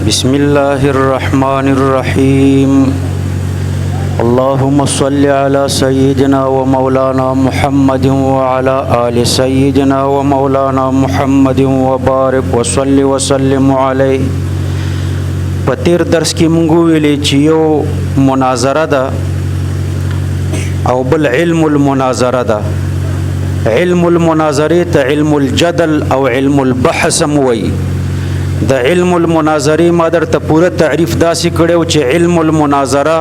بسم الله الرحمن الرحيم. اللهم صل على سيدنا ومولانا محمد وعلى آل سيدنا ومولانا محمد وبارك وصل وسلم عليه. په تیر درس کې مونږ ویلې چې یو مناظره ده او بل علم المناظره ده. علم المناظره ته علم الجدل او علم البحث هم وایي. د علم المناظره ما درته پوره تعریف داسې کړو چې علم المناظره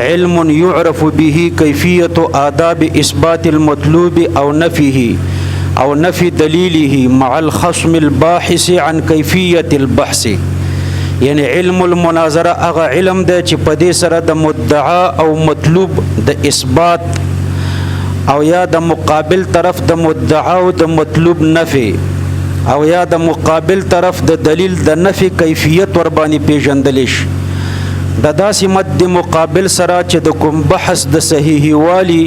علم يعرف به كيفية آداب إثبات المطلوب أو نفيه أو نفي دليله مع الخصم الباحث عن كيفية البحث. یعنی علم المناظره هغه علم دی چې په دې سره د مدعا او مطلوب د اثبات او یا د مقابل طرف د مدعا او د مطلوب نفي او یا د مقابل طرف د دلیل د نفي کیفیت ور باندې پیژندل شي، د داسې مد مقابل سره چې د کوم بحث د صحیح والی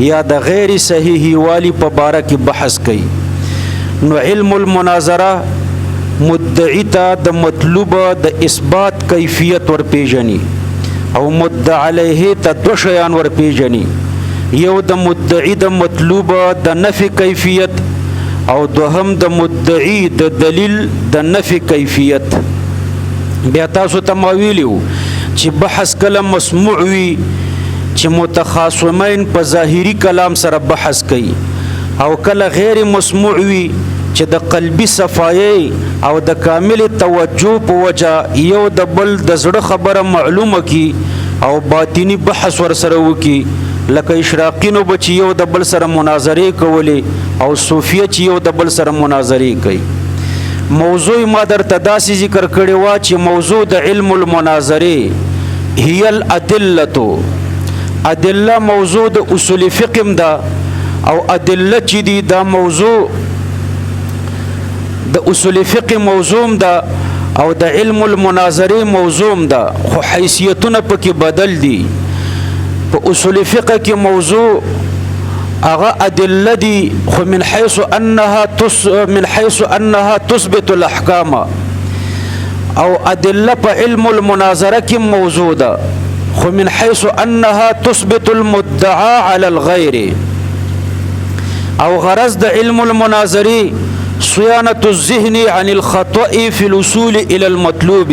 یا د غیر صحیح والی په باره کې بحث کوي. نو علم المناظره مدعی ته د مطلوب د اثبات کیفیت ور پیژني او مدعا علیه ته دو شیان ور پیژني، یو د مدعی د مطلوب د نفي کیفیت او دوهم د مدعی د دلیل د نفي کیفیت. بیا تاسو ته ما ویلي چې بحث کله مسموع وي چې متخاصمین په ظاهري کلام سره بحث کوي، او کله غیر مسموع وي چې د قلبي صفایي او د کامل توجه په وجه یو د بل د زړه خبره معلومه کی او باطینی بحث ور سره وکي، لکه اشراقینو به چې یو د بل سره مناظرې کولې او صوفیه چې یو د بل سره مناظرې کوي. موضوع ما درته داسې ذکر کړی و چې موضوع د علم المناظره هي الادله. ادله موضوع د اصول فقه ده، او ادله چې دي دا موضوع د اصول فقه موضوع ده او د علم المناظره موضوع ده، خو حیثیتونه پکې بدل دي. په اصول فقه کې موضوع هغه ادله دي، خو من حيث انها تثبت الاحکام، او ادله په علم المناظره کې موضوع ده، خو من حيث انها تثبت المدعى على الغير. او غرض د علم المناظره صيانة الذهن عن الخطأ في الوصول الى المطلوب،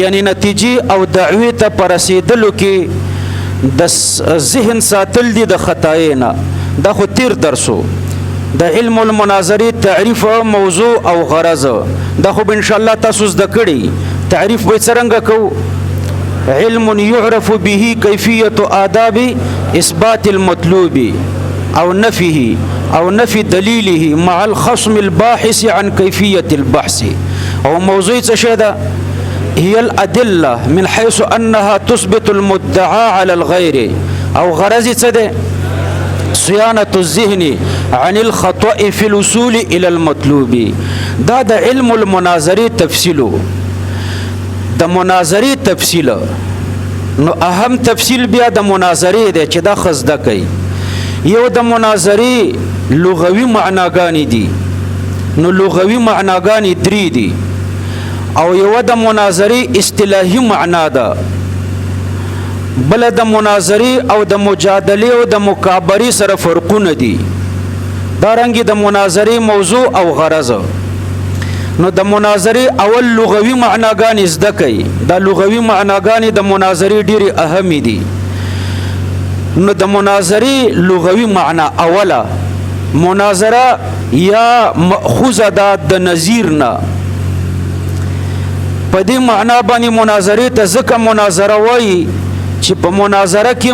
یعنی نتیجې او دعوی ته پر رسیدلو کې د ذهن ساتل دي د خطای نه. دا خو تیر درسو د علم المناظره تعریف، موضوع او غرض، دا خو ان شاء الله تاسو زده کړی. تعریف به څرنګه کو؟ علم يعرف به كيفية آداب إثبات المطلوب أو نفيه أو نفي دليله مع الخصم الباحث عن كيفية البحث. او موضوع څه شی ده؟ هي الأدلة من حيث أنها تثبت المدعى على الغير. أو غرض څه ده؟ صيانة الذهن عن الخطأ في الوصول إلى المطلوب. دا د علم المناظره تفصیلو، د مناظرې تفصیل. نو اهم تفصیل بیا د مناظرې دی چې دا خزده کوي. یو د مناظرې لغوي معناګانې دي، نو لغوي معناګانې درې دي، او یو د مناظرې اصطلاحي معنا ده، بل د مناظرې او د مجادلې او د مکابرې سره فرقونه دي، دا رنګ د مناظرې موضوع او غرض. نو د مناظرې اول لغوي معناګانې زده کوي. دا لغوي معناګانې د مناظرې ډېرې اهمې دي. نو د مناظرې لغوي معنا اوله، مناظره یا مأخوذه ده د نظیر نه. په دې معنا باندې مناظرې ته ځکه مناظره وایي چې په مناظره کې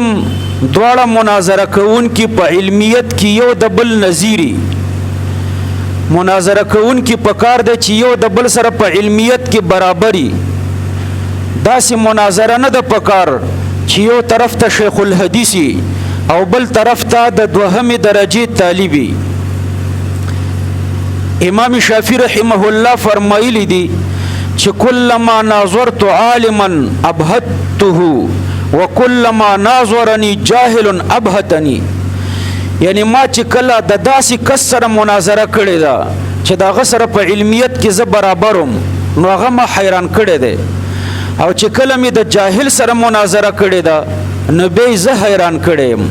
دواړه مناظره کوونکي په علمیت کې یو د بل نظیري. مناظره کوونکي په کار دی چې یو د بل سره په علمیت کې برابري. داسې مناظره نه ده پکار چې یو طرف ته شیخ الحدیثي او بل طرف ته د دوهمې درجې طالبي. امام شافعي رحمه الله فرمایلی دي چې کلما ناظرت عالما ابهته وکلما ناظرني جاهل ابهتني. یعنی ما چې کله د داسې کس سره مناظره کړې ده چې د هغه سره په علمیت کې زه برابرم، نو هغه ما حیران کړی دی، او چې کله مې د جاهل سره مناظره کړې ده نو بیا یې زه حیران کړی یم.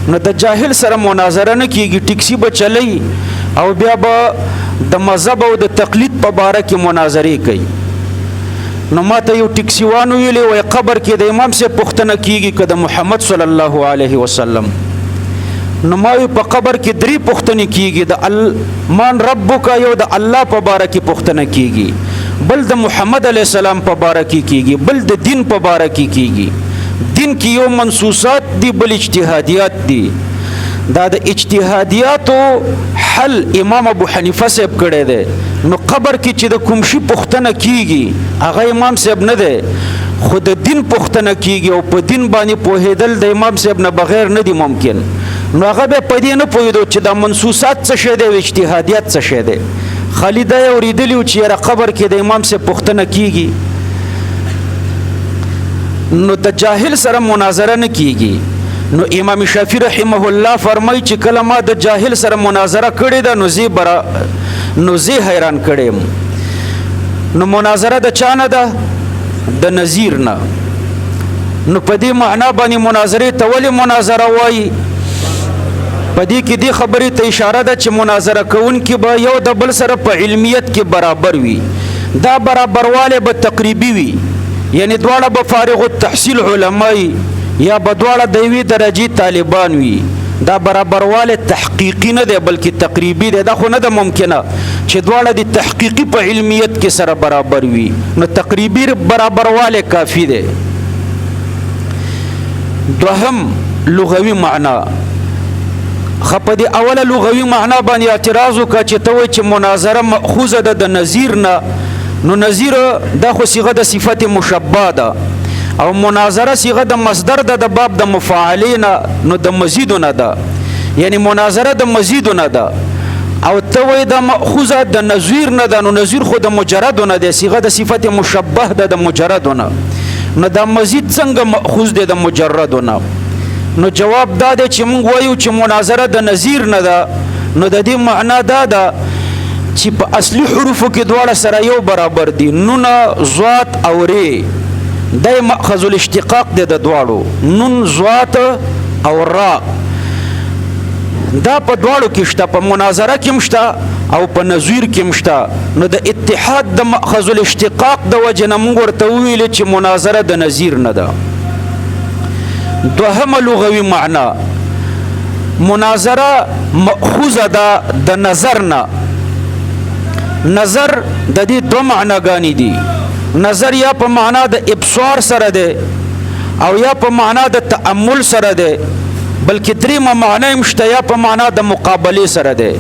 نو د جاهل سره مناظره نه کیږي، ټیکسي به چلی او بیا به د مذهب او د تقلید په باره کې مناظرې کوي. نو ما ته یو ټیکسیوان ویلي وایي قبر کې د امام صاحب پوښتنه کیږي که د محمد صلی الله علیه وسلم. نو ما وی په قبر کې درې پوښتنې کیږي، د مان ربک یو د الله په باره کې پوښتنه کیږي، بل د محمد علیه السلام په باره کې کیږي، بل د دین په باره کې کیږي. دین کې یو منصوصات دي، بل اجتهادیات دي. دا د اجتهادیاتو حل امام ابو حنیفه صاحب کړی دی. نو قبر کې چې د کوم شي پوښتنه کیږي هغه امام صاحب نه دی، خو د دین پوښتنه کیږي او په دین باندې پوهېدل د امام صاحب نه بغیر نه دی ممکن. نو هغه به په دې نه پوهېدو چې دا منصوصات څه شی دی او اجتهادیات څه شی دی. خالي دا یې اورېدلي وو چې یاره قبر کې د امام صاحب پوښتنه کیږي. نو د جاهل سره مناظره نه کیږي. نو امام شافعي رحمه الله فرمایي چې کله ما د جاهل سره مناظره کړې ده نو زه حیران کړی یم. نو مناظره د چا نه ده؟ د نظیر نه. نو په دې معنا باندې مناظرې ته ولې مناظره وایي؟ په دې کې دې خبرې ته اشاره ده چې مناظره کوونکي به یو د بل سره په علمیت کې برابر وي. دا برابروالی به تقریبي وي، یعنی دواړه به فارغ التحصیل علما یا به دواړه د یوې درجې طالبان وي. دا برابروالی تحقیقي نه دی بلکې تقریبي دی. دا خو نه ده ممکنه چې دواړه د تحقیقي په علمیت کې سره برابر وي، نو تقریبي برابروالی کافي دی. دوهم لغوي معنا. خو په دې اوله لغوي معنا باندې اعتراض وکړه چې ته وایې چې مناظره مأخوذه ده د نظیر نه. نو نظیر دا خو صیغه د صفت مشبه ده، او مناظره صیغه د مصدر ده د باب د مفاعلې نه، نو د مزید نه ده، یعنی مناظره د مزید نه ده. او ته وایې دا مأخوذه د نظیر نه ده، نو نظیر خو د مجرد نه دی، صیغه د صفت مشبه ده د مجرد نه، نو دا مزید څنګه مأخوذ دی د مجرد نه؟ نو جواب دا دی چې موږ وایو چې مناظره د نظیر نه ده، نو د دې معنا دا ده چې په اصلي حروفو کې دواړه سره یو برابر دي، نون ضاد او ری، دا مأخذ الاشتقاق دی د دواړو، نون ضاد او را، دا په دواړو کې شته، په مناظره کې هم شته او په نظیر کې هم شته. نو د اتحاد د مأخذ الاشتقاق د وجې نه موږ ورته وویلې چې مناظره د نظیر نه ده. دوهمه لغوي معنا، مناظره مأخوذه ده د نظر نه. نظر د دې دوه معناګانې دي. نظر یا په معنا د ابصار سره دی او یا په معنا د تأمل سره دی، بلکې درېیمه معنا هم شته، یا په معنا د مقابلې سره دی.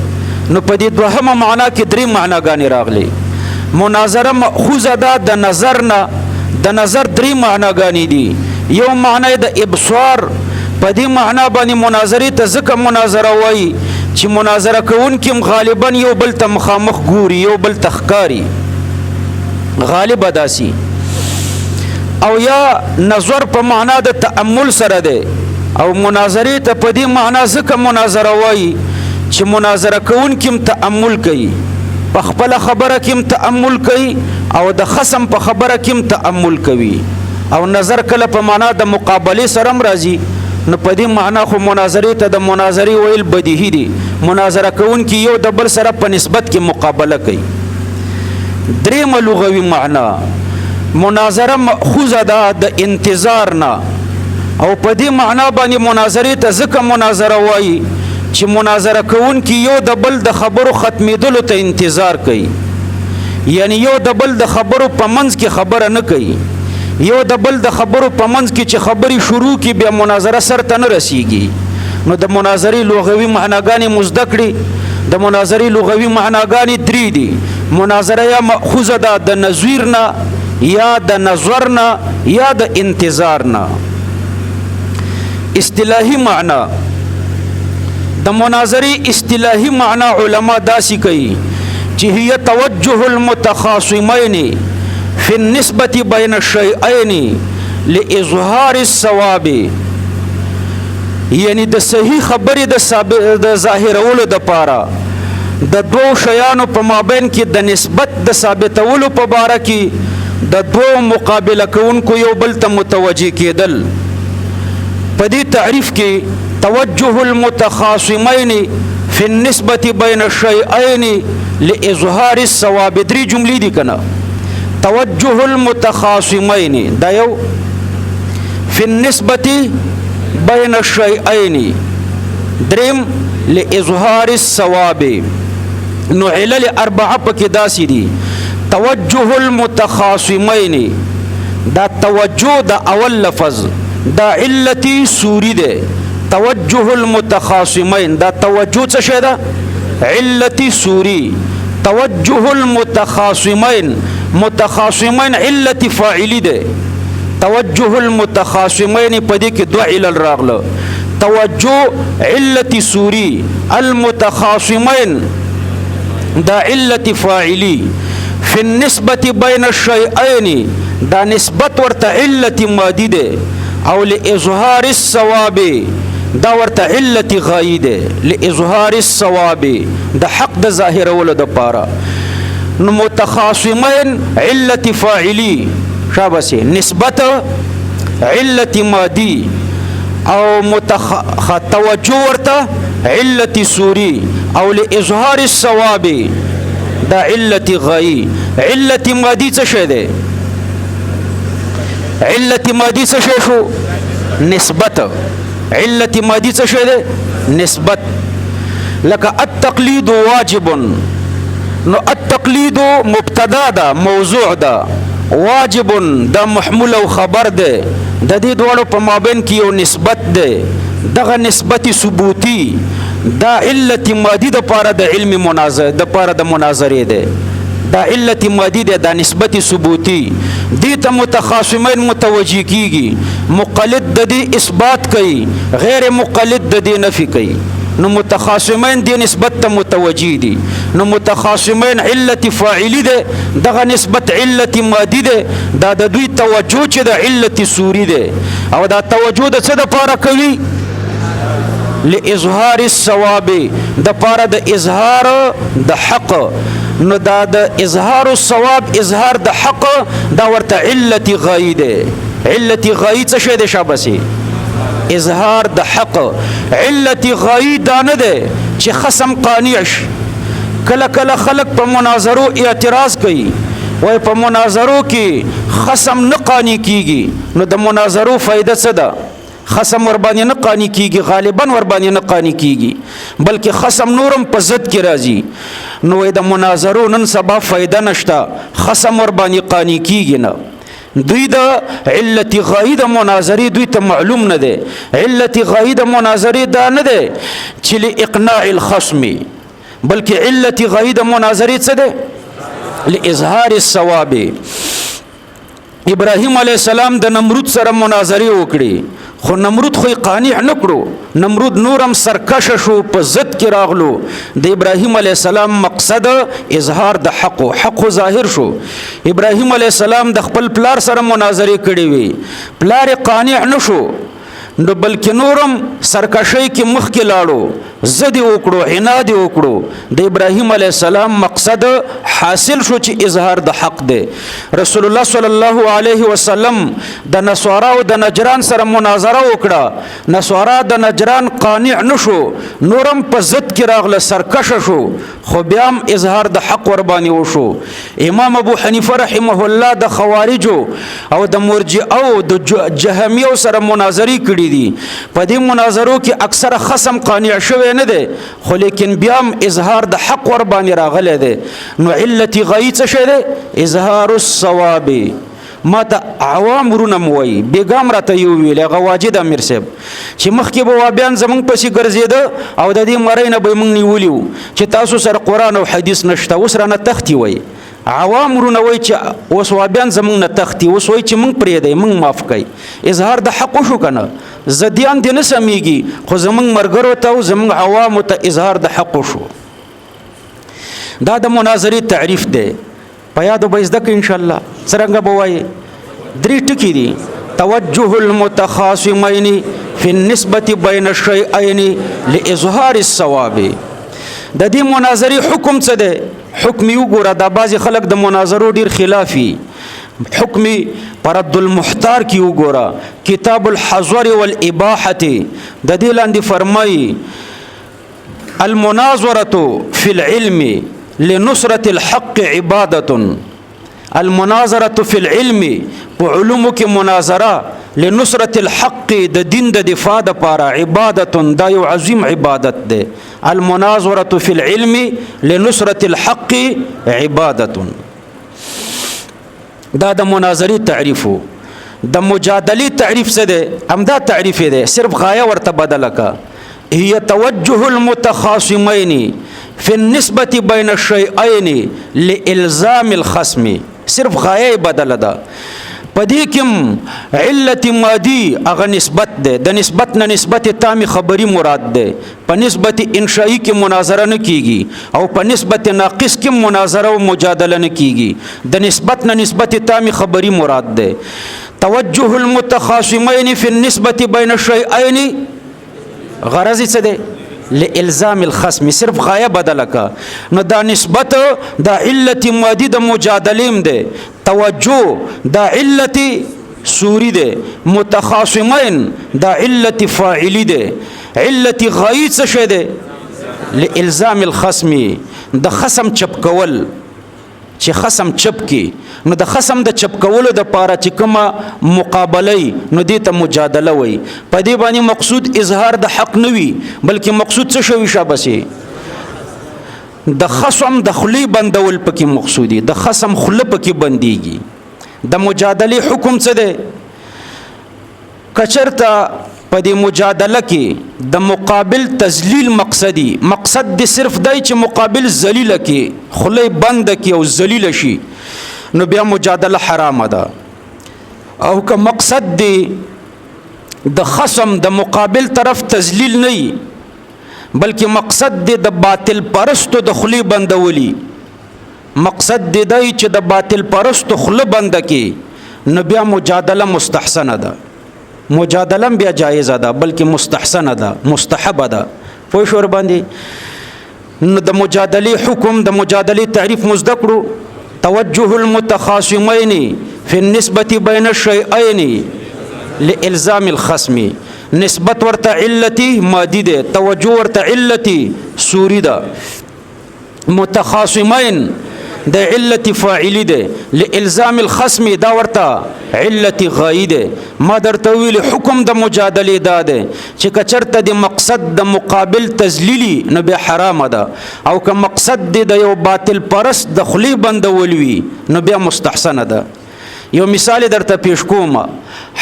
نو په دې دوهمه معنا کې درې معناګانې راغلې. مناظره مأخوذه ده د نظر نه. د نظر درې معناګانې دي. یو معنا د ابصار، په دې معنا باندې مناظرې ته ځکه مناظره وایي چې مناظره کوونکي هم غالبا یو بل ته مخامخ ګوري، یو بل ته ښکاري، غالبا داسي. او یا نظر په معنا د تأمل سره دی، او مناظرې ته په دې معنا ځکه مناظره وایي چې مناظره کوونکي هم تأمل کوي، په خپله خبره کې هم تأمل کوي او د خصم په خبره کې هم تأمل کوي. او نظر کله په معنا د مقابلې سره هم راځي، نو په دې معنا خو مناظرې ته د مناظرې ویل بدیهي دي. مناظره کوونکي یو د بل سره په نسبت کې مقابله کوي. درېیمه لغوي معنا، مناظره مأخوذه ده د انتظار نه، او په دې معنا باندې مناظرې ته ځکه مناظره وایي چې مناظره کوونکي یو د بل د خبرو ختمېدلو ته انتظار کوي، یعنی یو د بل د خبرو په منځ کې خبره نه کوي. یو د بل د خبرو په منځ کې چې خبرې شروع کړي بیا مناظره سر ته نه رسیږي. نو د مناظرې لغوي معناګانې مو زده کړې. د مناظرې لغوي معناګانې درې دي. مناظره یا مأخوذه ده د نظیر نه، یا د نظر نه، یا د انتظار نه. اصطلاحي معنا، د مناظرې اصطلاحي معنا علما داسې کوي چې هي توجه المتخاصمین في النسبة بين الشيئين لإظهار الصواب، یعنی د صحیح خبرې د ظاهرولو د پاره د دوو شیانو په مابین کې د نسبت د ثابتولو په باره کې د دوو مقابله کوونکو یو بل ته متوجه کېدل. په دې تعریف کې توجه المتخاصمین فی النسبة بین الشیئین لاظهار الصواب، درې جملې دي کنه. توجه المتخاصمین دا یو، فی النسبة بین الشیئین دریم، لاظهار الصواب. نو علل اربعه پکې داسې دي. توجه المتخاصمین، دا توجه د اول لفظ دا علتی سوری ده. توجه المتخاصمین، دا توجه څه شی ده؟ علتی سوری. توجه المتخاصمین، متخاصمین علت فاعلی ده. توجه المتخاصمین په دې کې دوه علل راغله، توجه علت سوری، المتخاصمین دا علت فاعلی، فی النسبة بین الشیئین دا نسبت ورته علت مادی ده، او لاظهار الصواب دا ورته علت غایی ده. لاظهار الصواب د حق د ظاهرولو د پاره. نو متخاصمین علت فاعلی، شابسه، نسبت علت مادی، او توجه ورته علت سوری، او لاظهار الصواب دا علت غایی. علت مادی څه شی دی؟ علت مادی څه شی شو؟ نسبت. علت مادی څه شی دی؟ نسبت. لکه التقلید واجب، نو التقلید مبتدا ده، موضوع ده، واجب دا محمول او خبر ده، د دې دواړو په مابین کې یو نسبت ده. دغه نسبت ثبوتی دا علت مادی د پاره د علم مناظره د پاره د مناظرې ده. دا علت مادی ده، دا نسبت ثبوتی دې ته متخاصمین متوجه کیږي. مقلد د دې اثبات کوي، غیر مقلد د دې نفي کوي. نو متخاصمین دې نسبت ته متوجه دي. نو متخاصمین علت فاعلی ده، دغه نسبت علت مادی ده، دا د دوی توجه چې د علت سوری ده، او دا توجه د څه د پاره کوي؟ لاظهار الصواب، د پاره د اظهار د حق. نو دا د اظهار الصواب، اظهار د حق، دا ورته علت غایی ده. علت غایی څه شی ده؟ شابسي، اظهار د حق. علت غایی دا نه ده چې خصم قانع شي. کله کله خلک په مناظرو اعتراض کوي، وای په مناظرو کې خصم نه قانع کیږي. نو د مناظرو فائدہ څه ده؟ خصم ور باندې نه قانع کیږي، غالبا ور باندې نه قانع کیږي، بلکې خصم نورم په ضد کې راځي. نو د مناظرو نن سبا فائدہ نشته، خصم ور باندې قانع کیږي نه. دوی د علت غایی د مناظرې دوی ته معلوم نه دی. علت غایی د مناظرې دا نه دی چې لاقناع الخصم، بلکې علت غایی د مناظرې څه دی؟ لاظهار الصواب. ابراهیم علیه السلام د نمرود سره مناظرې وکړي، خو نمرود خو قانع نه کړو، نمرود نورم سرکش شو، په ضد کې راغلو. د ابراهیم علیه السلام مقصد اظهار د حق، حق ظاهر شو. ابراهیم علیه السلام د خپل پلار سره مناظرې کړې وي، پلار قانع نه شو، نو بلکې نورم سرکشۍ کې مخکې لاړو، ضد یې وکړو، عناد یې وکړو. د ابراهیم علیه السلام مقصد حاصل شو چې اظهار د حق دی. رسول الله صلی الله علیه وسلم د نصارا او د نجران سره مناظره وکړه، نصارا د نجران قانع نشو، نورم په ضد کې راغله، سرکشه شو، خو بیا هم اظهار د حق ور باندې وشو. امام ابو حنیفه رحمه الله د خوارجو او د مرجئو د جهمیو سره مناظرې کړې دي. په دې مناظرو کې اکثره خصم قانع شوی نه دی، خو لیکن بیا هم اظهار د حق ور باندې راغلی دی. نو علت غایی څه شی دی؟ اظهار الصواب. ما ته عوام ورونه مو وایي، بېګام راته یې وویل، هغه واجد امیر صاحب، چې مخکې به وابیان زمونږ پسې ګرځېده او د دې مرۍ نه به یې مونږ نیولي وو چې تاسو سره قرآن او حدیث نشته، اوس رانه تښتي. وایي عوام ورونه وایي چې اوس وابیان زمونږ نه تښتي، اوس وایي چې مونږ پرېږدئ، مونږ معاف کړئ. اظهار د حق وشو که نه؟ زدیان دې نه سمېږي، خو زمونږ ملګرو ته او زمونږ عوامو ته اظهار د حق وشو. دا د مناظرې تعریف دی. په یادو به زده کړئ انشاءالله. څرنګه به وایې؟ درې ټکي دي: توجه المتخاصمین فی النسبة بین الشیئین لاظهار الصواب. د دې مناظرې حکم څه دی؟ حکم یې وګوره. دا بعضې خلک د مناظرو ډېر خلاف وي. حکم پرد المحتار کې وګوره، کتاب الحظر والاباحه، د دې لاندې فرمایي: المناظرة في العلم لنصرة الحق عبادة. المناظرة في العلم، په علومو کې مناظره، لنصرة الحق، د دین د دفاع د پاره، عبادت، دا یو عظیم عبادت دی. المناظرة في العلم لنصرة الحق عبادت. دا د مناظرې تعریف. د مجادلې تعریف څه دی؟ همدا تعریف دی، صرف غایه ورته بدله کا. هي توجه المتخاصمين في النسبة بين الشيئين لإلزام الخصم. صرف غایه بدله ده. په دې کې علت مادي هغه نسبت ده، د نسبت نه نسبت تام خبري مراد ده. په نسبت انشائی کې مناظره نه کیږي او په نسبت ناقص کې مناظره او مجادله نه کیږي. د نسبت نه نسبت تام خبري مراد ده. توجه المتخاصمين في النسبة بين الشيئين، غرض څه ده؟ لالزام الخصم. صرف غایه بدله کا. نو دا نسبت دا علت مادي د مجادلیم ده، توجه دا علت سوری ده، متخاصمین دا علت فاعلی ده، علت غایی څه شه ده؟ لالزام الخصم، د خصم چپ کول. چې خصم چپ کی، نو د خصم د چپ کولو د پاره چې کومه مقابله، نو دې ته مجادله وای. په دې باندې مقصود اظهار د حق نه وي، بلکې مقصود څه شوی؟ شابسي، د خصم د خلی بندول پکې مقصودی، د خصم خله پکې بنديږي. د مجادله حکم څه دی؟ کچرته په دې مجادله کې د مقابل تذلیل مقصدی، مقصد د صرف دی چې مقابل ذلیل کې، خله بند کې او ذلیل شي، نو بیا مجادله حرام ده. او که مقصد دی د خصم، د مقابل طرف تذلیل نه، بلکې مقصد دی د باطل پرستو د خلی بندولی، مقصد دی دی چې د باطل پرستو خله بند کی، نو بیا مجادله مستحسنه ده. مجادله بیا جایزه ده، بلکې مستحسنه ده، مستحبه ده. پوه شو باندې؟ نو د مجادلې حکم، د مجادلې تعریف مزده کړو: توجه المتخاصمين في النسبة بين الشيئين لإلزام الخصم. نسبت ورته علتي مادي ده، توجه ورته علتي سوري ده، متخاصمين د علت فاعلی ده، لالزام الخصم دا ورته علت غایی ده. ما درته ویل، حکم د مجادله دا ده چې کچرته د مقصد د مقابل تذلیلی، نو به حرام ده، او که مقصد د یو باطل پرست د خلی بندول وي، نو بیا مستحسن ده. یو مثال درته پیش کوم.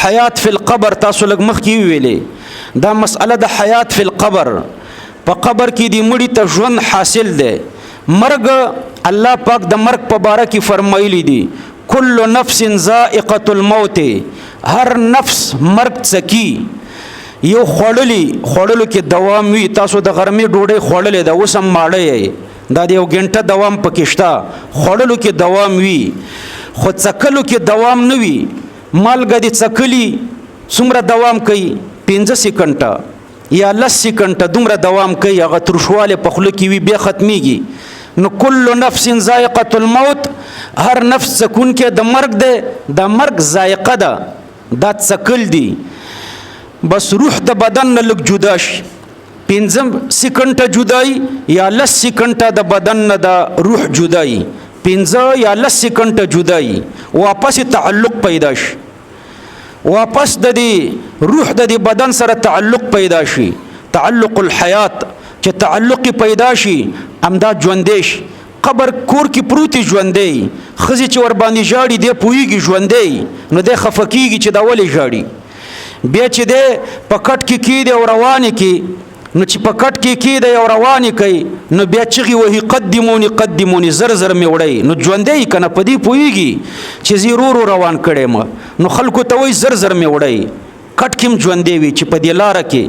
حیات فی القبر، تاسو لږ مخکې ویلې دا مسأله د حیات فی القبر. په قبر کې دی مړي ته ژوند حاصل دی. مرګ، الله پاک د مرګ په باره کې فرمایلی دي: کل نفس ذائقه الموت، هر نفس مرګ څکی. یو خوړلی، خوړلو کې دوام وي. تاسو د غرمې ډوډۍ خوړلې ده، اوس هم ماړه یې، دا د یو ګنټه دوام پکې شته. خوړلو کې دوام وي، خو څکلو کې دوام نه وي. مالګه دې څکلی، څومره دوام کوي؟ 5 سیکنډه یا 10 سیکنډه دومره دوام کوي. هغه ترشواله په خوله کې وي، بیا ختمیږي. نو کل نفس ذائقه الموت، هر نفس څکون کې د مرګ دی. د مرګ ذائقه ده، دا څکل دي. بس روح د بدن نه لږ جدا شي، 5 سیکنډه جدای یا 10 سیکنډه د بدن نه د روح جدای، 5 یا 10 سیکنډه جدای، واپس تعلق پیدا شي، واپس د دې روح د دې بدن سره تعلق پیدا شي. تعلق الحیات، چې تعلق پیدا شي، همدا ژوندې شي. قبر کور کې پروتي ژوندې، ښځې چې ور باندې ژاړي، دی پوهېږي ژوندې، نو دی خفه کېږي چې دا ولې ژاړي. بیا چې دی په کټ کې کېدی او روانې کې، نو چې په کټ کې کېدی او روانې کوي، نو بیا چغې وهي: قدموني قدموني، زر زر مې وړی. نو ژوندی که نه، په دې پوهېږي چې زه ورو روان کړی ما، نو خلکو ته وایي زر زر مې وړی. کټ کې هم ژوندی وي، چې په دې لاره کې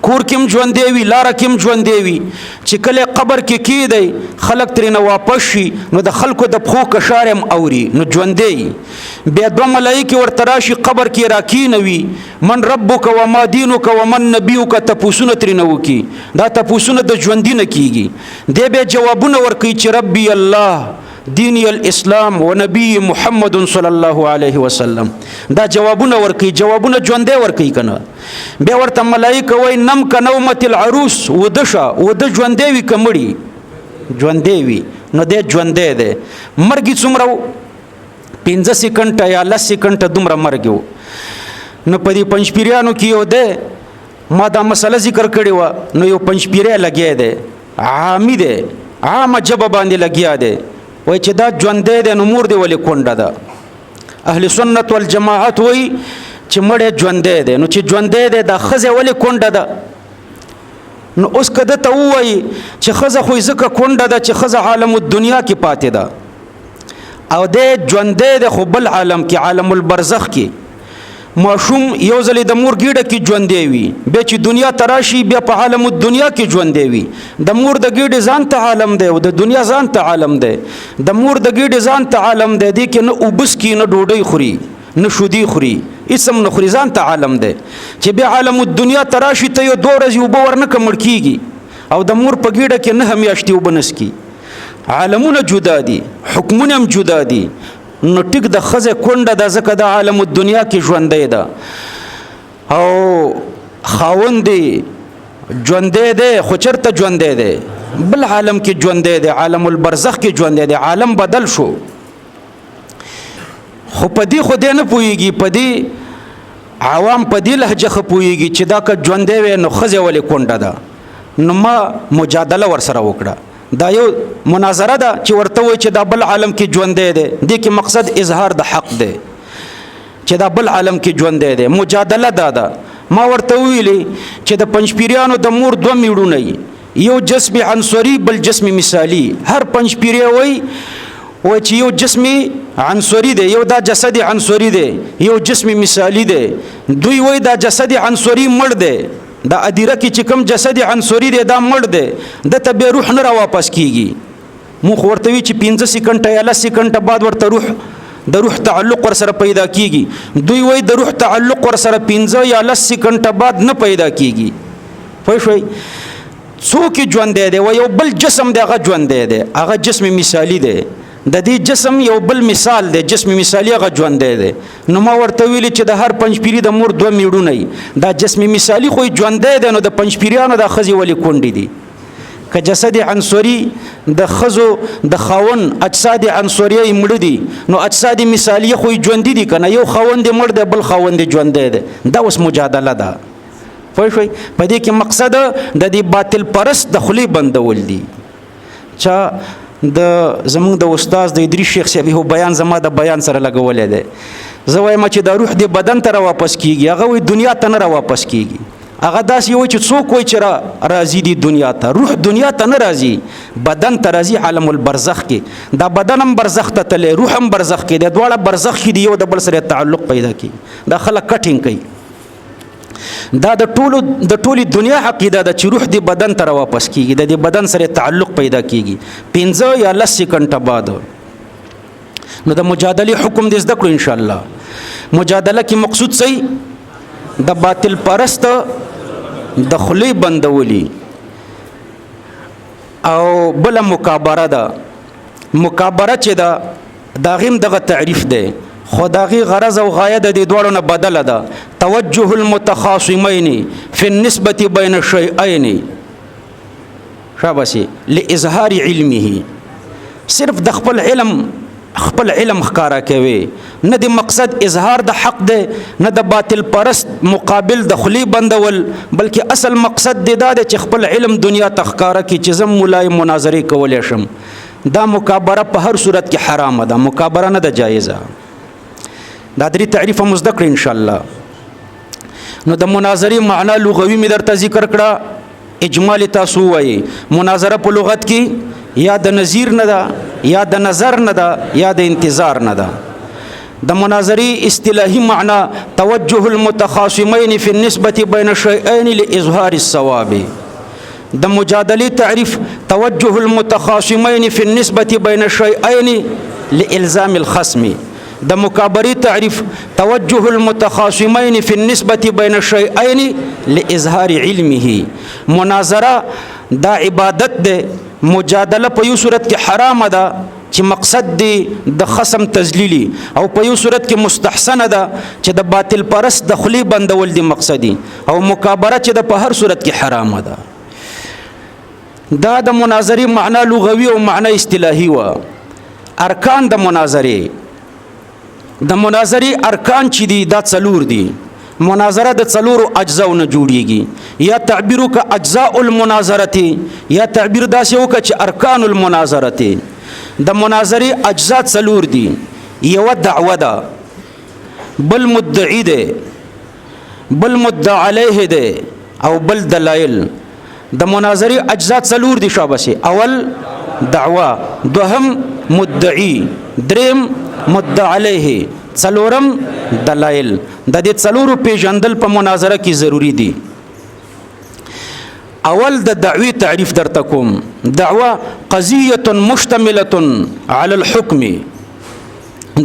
کور کې هم ژوندی وي، لاره کې هم ژوندی وي، چې کله قبر کې کیدی خلک ترېنه واپس شي نو د خلکو د پښو کشار هم اوري، نو ژوندی. بیا دوه ملایکې ورته راشي قبر کې راکینوي، من ربک وما دینک ومن نبیک، تپوسونه ترېنه وکړي. دا تپوسونه د ژوندي نه کیږي. دی بیا جوابونه ورکوي چې ربي الله، دیني الاسلام و نبی محمد صلی الله علیه وسلم. دا جوابونه ورکوي، جوابونه ژوندی ورکوي که نه. بیا ورته ملایکه وایي نم که نومت العروس، وده شه، وده ژوندی وي که مړي؟ ژوندی وي، نو دی ژوندی دی. مرګ یې څومره و؟ 5 سیکنډه یا 10 سیکنډه دومره مرګ و. نو په دې پنځپیریانو کې یو دی، ما دا مسله ذکر کړې وه، نو یو پنځپیری لګیا دی، عامي دی، عامه ژبه باندې لګیا دی، وایي چې دا ژوندی دی نو مور دې ولې کونډه ده؟ اهل سنت والجماعت وایي چې مړی ژوندی دی، نو چې ژوندی دی دا ښځه ولې کونډه ده؟ نو اوس که ده ته ووایي چې ښځه خو یې ځکه کونډه ده چې ښځه عالم الدنیا کې پاتې ده، او دی ژوندی دی خو بل عالم کې، عالم البرزخ کې. ماشوم یو ځلې د مور ګیډه کې ژوندی وي، بیا چې دنیا ته راشي بیا په عالم الدنیا کې ژوندی وي. د مور د ګیډې ځان ته عالم دی او د دنیا ځان ته عالم دی. د مور د ګیډې ځان ته عالم دی، دې کې نه اوبه څکي، نه ډوډۍ خوري، نه شودې خوري، هېڅ هم نه خوري، ځان ته عالم دی. چې بیا عالم الدنیا ته راشي ته یو 2 ورځې اوبه ورنه که مړ کېږي، او د مور په ګیډه کې 9 میاشتې اوبه نه څکي. عالمونه جدا دي، حکمونه هم جدا دي. نو ټیک د ښځې کونډه ده ځکه د عالم الدنیا کې ژوندی ده، او خاوند یې ژوندی دی خو چېرته ژوندی دی؟ بل عالم کې ژوندی دی، عالم البرزخ کې ژوندی دی، عالم بدل شو. خو په دې خو دی نه پوهېږي، په دې عوام په دې لهجه ښه پوهېږي چې دا که ژوندی وی نو ښځې ولې کونډه ده. نو ما مجادله ورسره وکړه. دا یو مناظره ده چې ورته وایي چې دا بل عالم کې ژوندی دی، دې کې مقصد اظهار د حق دی چې دا بل عالم کې ژوندی دی. مجادله دا ده. ما ورته وویلې چې د پنځپیریانو د مور 2 میړونه یي، یو جسم عنصري بل جسم مثالي. هر پنځپیری وایي چې یو جسم عنصري دی، یو دا جسد عنصري دی، یو جسم مثالي دی. دوی وایي دا جسد عنصري مړ دی، دا ادیره کې چې کوم جسد عنصري دی دا مړ دی، ده ته بیا روح نه را واپس کیږي. مونږ خو ورته وی چې 5 سیکنډه یا 10 سیکنډه بعد ورته روح د روح تعلق ورسره پیدا کیږي. دوی وایي د روح تعلق ورسره 5 یا 10 سیکنډه بعد نه پیدا کیږي. پوه شوئ؟ څوک یې ژوندی دی؟ وایي یو بل جسم دی، هغه ژوندی دی، هغه جسم مثالي دی، د دې جسم یو بل مثال دی، جسم مثالي هغه ژوندی دی. نو ما ورته ویلي چې د هر پنځپیري د مور 2 میړونه وي، دا جسم مثالي خو یې ژوندی دی، نو د پنځپیریانو دا ښځې ولې کونډې دي؟ که جسد عنصري د ښځو د خاون اجساد عنصریه یې مړه دي، نو اجساد مثالیه خو یې ژوندي دي که نه؟ یو خاوند یې مړ دی، بل خاوند یې ژوندی دی. دا اوس مجادله ده. پوه شوئ؟ په دې کې مقصد د دې باطل پرست د خولې بندول دي. چا د زمونږ د استاد د ادریس شیخ صاحب یو بیان زما د بیان سره لګولی دی. زه وایم چې دا روح دې بدن ته راواپس کیږي، هغه وایي دنیا ته نه راواپس کیږي. هغه داسې وایي چې څوک وایي چې راځي دي دنیا ته، روح دنیا ته نه راځي، بدن ته راځي، عالم البرزخ کې. دا بدن هم برزخ ته تللی، روح هم برزخ کې دی، دواړه برزخ کې دي، یو د بل سره تعلق پیدا کیږي. دا خلک کټینګ کوي. دا د ټولې دنیا عقیده ده چې روح دې بدن ته راواپس کیږي، د دې بدن سره تعلق پیدا کیږي 5 یا 10 سیکنډه بعد. نو د مجادلې حکم دې زده کړو انشاءالله. مجادله کې مقصود څه؟ د باطل پرست د خولې بندولي. او بله مکابره ده. مکابره چې ده د هغې هم دغه تعریف دی، خو د هغې غرض او غایه د دې دواړو نه بدله ده. توجه المتخاصمین فی النسبة بین الشیئین، شاباسي، لإظهار علمه، صرف د خپل علم، خپل علم ښکاره کوي. نه د مقصد اظهار د حق دی، نه د باطل پرست مقابل د خولې بندول، بلکې اصل مقصد دی دا دی چې خپل علم دنیا ته ښکاره کړي چې زه مولای مناظرې کولی شم. دا مکابره په هر صورت کې حرامه ده، مکابره نه ده جایزه. دا درې تعریف هم زده کړئ انشاءالله. نو د مناظرې معنا لغوي مې درته ذکر کړه، اجمال تاسو ووایئ. مناظره په لغت کې یا د نظیر نه ده، یا د نظر نه ده، یا د انتظار نه ده. د مناظرې اصطلاحي معنا توجه المتخاصمين في النسبة بين الشيئين لإظهار الصواب. د مجادلې تعریف توجه المتخاصمين في النسبة بين الشيئين لإلزام الخصم. د مکابرې تعریف توجه المتخاصمين في النسبة بين الشيئين لإظهار علمه. مناظره دا عبادت ده. مجادله په یو صورت کې حرام ده چې مقصد دی د خصم تذلیلی، او په یو صورت کې مستحسنه ده چې د باطل پرست د خلی بندول دی مقصدی، او مکابره چې د په هر صورت کې حرام ده. دا د مناظرې معنا لغوي او معنا اصطلاحي و. ارکان د مناظرې، د مناظرې ارکان چې دي دا څلور دي. مناظره د څلورو اجزاو نه جوړیږي. یا تعبیر وکړه اجزاء المناظرة، یا تعبیر داسې وکړه چې ارکان المناظرة. د مناظرې اجزا څلور دي. یوه دعوه ده، بل مدعي دی، بل مدعا علیه دی، او بل دلایل. د مناظرې اجزا څلور دي شابسي. اول دعوه، دوهم مدعي، دریم مدعا علیه، څلورم دلایل. د دې څلورو پیژندل په مناظره کې ضروری دي. اول د دعوی تعریف درته کوم. دعوه قضیه مشتمله علی الحکم.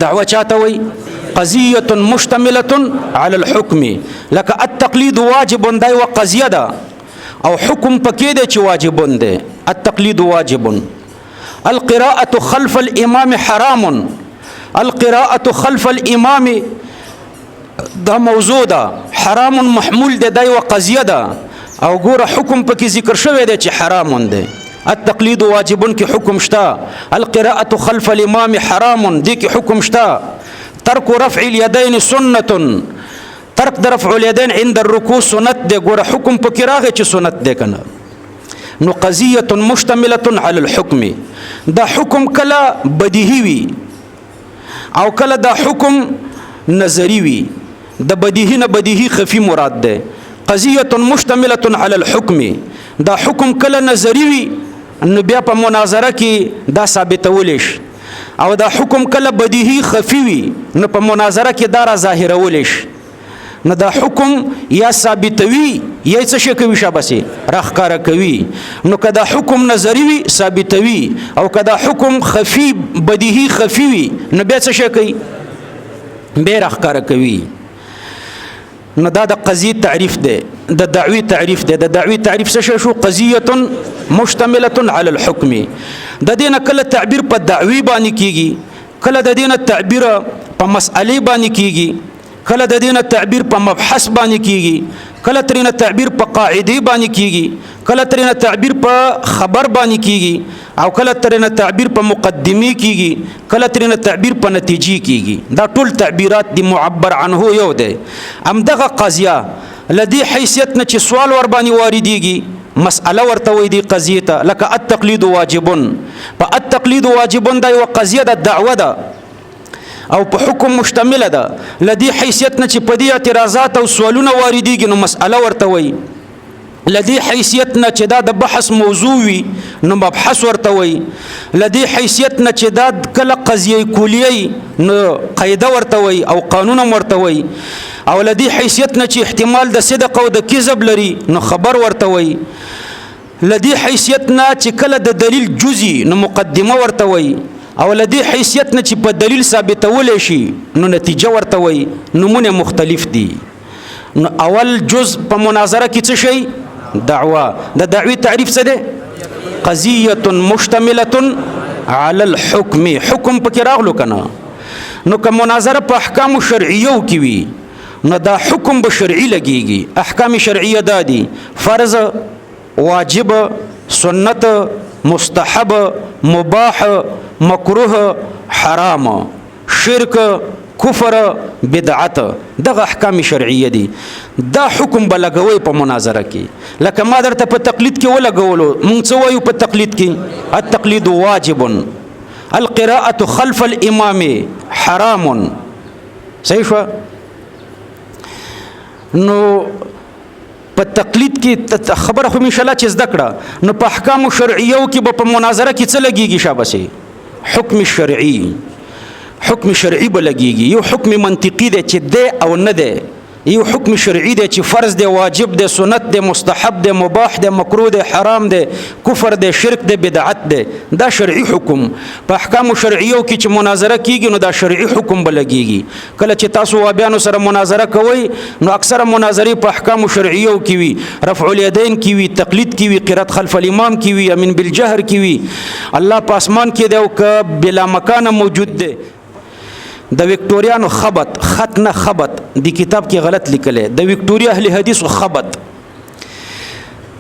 دعوه چاته وای؟ قضیه مشتمله علی الحکم. لکه التقلید واجب، دا یوه قضیه ده او حکم پکې دی چې واجب دی. التقلید واجب. القراءة خلف الامام حرام. القراءة خلف الامام دا موضوع ده، حرام محمول ده، دا یوه قضیه ده او ګوره حکم پکې ذکر شوی دی چې حرام دی. التقلید واجب کې حکم شته، القراءة خلف الامام حرام دې کې حکم شته. ترک رفع اليدين سنة، ترک د رفع اليدين عند الركوع سنت دی، ګوره حکم پکې راغی چې سنت دی کنه. نو قضیه مشتمله علی الحکم، دا حکم کله بدیهی وي او کله دا حکم نظری وي. د بدیهی نه بدیهی خفي مراد ده. قضیه مشتمله علی الحکم، دا حکم کله نظری وي نو بیا په مناظره کې دا ثابتول شي، او دا حکم کله بدیهی خفي وي نو په مناظره کې دا را ظاهرول شي. نو دا حکم یا ثابتوي یا څه شي کوي شابسي راښکاره کوي. نو که دا حکم نظری وي ثابتوي، او که دا حکم خفي بدیهی خفي وي نو بیا څه شي کوي؟ بیا راښکاره کوي. نو دا د قضیې تعریف دی، د دعوی تعریف دی. د دعوی تعریف څه شی شو؟ قضیه مشتمله علی الحکم. د دې نه کله تعبیر په دعوی باندې کیږي، کله د دې نه تعبیر په مسئلې باندې کیږي، کله د دې نه تعبیر په مبحث باندې کیږي، کله ترې نه تعبیر په قاعدې باندې کیږي، کله ترې نه تعبیر په خبر باندې کیږي، او کله ترې نه تعبیر په مقدمې کیږي، کله ترې نه تعبیر په نتیجې کیږي. دا ټول تعبیرات دي معبر عنه یو دی. همدغه قضیه له دې حیثیت نه چې سوال ور باندې واردېږي مسأله ورته وایي دې قضیې ته، لکه التقلید واجب. په التقلید واجب دا یوه قضیه ده، دعوه ده او په حکم مشتمله ده. له دې حیثیت نه چې په دې اعتراضات او سوالونه واردېږي نو مسأله ورته وایي. له دې حیثیت نه چې دا د بحث موضوع وي نو مبحث ورته وایي. له دې حیثیت نه چې دا کله قضیه کلیه نو قاعده ورته وایي او قانون هم ورته وایي. او له دې حیثیت نه چې احتمال د صدق او د کذب لري نو خبر ورته وایي. له دې حیثیت نه چې کله د دلیل جزئی نو مقدمه ورته وایي. او له دې حیثیت نه چې په دلیل ثابتولی شي نو نتیجه ورته وایي. نومونه مختلف دي. نو اول جز په مناظره کې څه شی؟ دعوه. د دعوی تعریف څه دی؟ قضیه مشتمله علی الحکم. حکم پکې راغلو که نه؟ نو که مناظره په احکام شرعیو کې وي نو دا حکم به شرعي لګیږي. احکام شرعیه دا دي: فرض، واجب، سنت، مستحب، مباح، مکروه، حرام، شرک، کفر، بدعت. دغه احکام شرعیه دي. دا حکم به لګوي په مناظره کې. لکه ما درته په تقلید کې ولګولو، مونږ څه وایو په تقلید کې؟ التقلید واجب، القراءة خلف الامام حرام. صحیح شو؟ نو په تقلید کې خبره خو مې انشاءالله چې زده کړه. نو په احکام شرعیو کې به په مناظره کې څه لګیږي؟ شابسي حکم شرعي. حکم شرعي به لګیږي. یو حکم منطقي دی چې دی او نه دی، یو حکم شرعي دی چې فرض دی، واجب دی، سنت دی، مستحب دی، مباح دی، مکروه دی، حرام دی، کفر دی، شرک دی، بدعت دی. دا شرعي حکم په احکام شرعیو کې چې مناظره کیږي نو دا شرعي حکم به لګیږي. کله چې تاسو وابیانو سره مناظره کوئ نو اکثره مناظرې په احکام شرعیو کې وي، رفع الیدین کې وي، تقلید کې وي، قرات خلف الامام کې وي، امین بالجهر کې وي. الله په اسمان کې دی او که بلا مکانه موجود دی. د وکټوریانو خبط، خط نه خبط، دی کتاب کې غلط لیکلی، د وکټوریا اهل حدیثو خبط.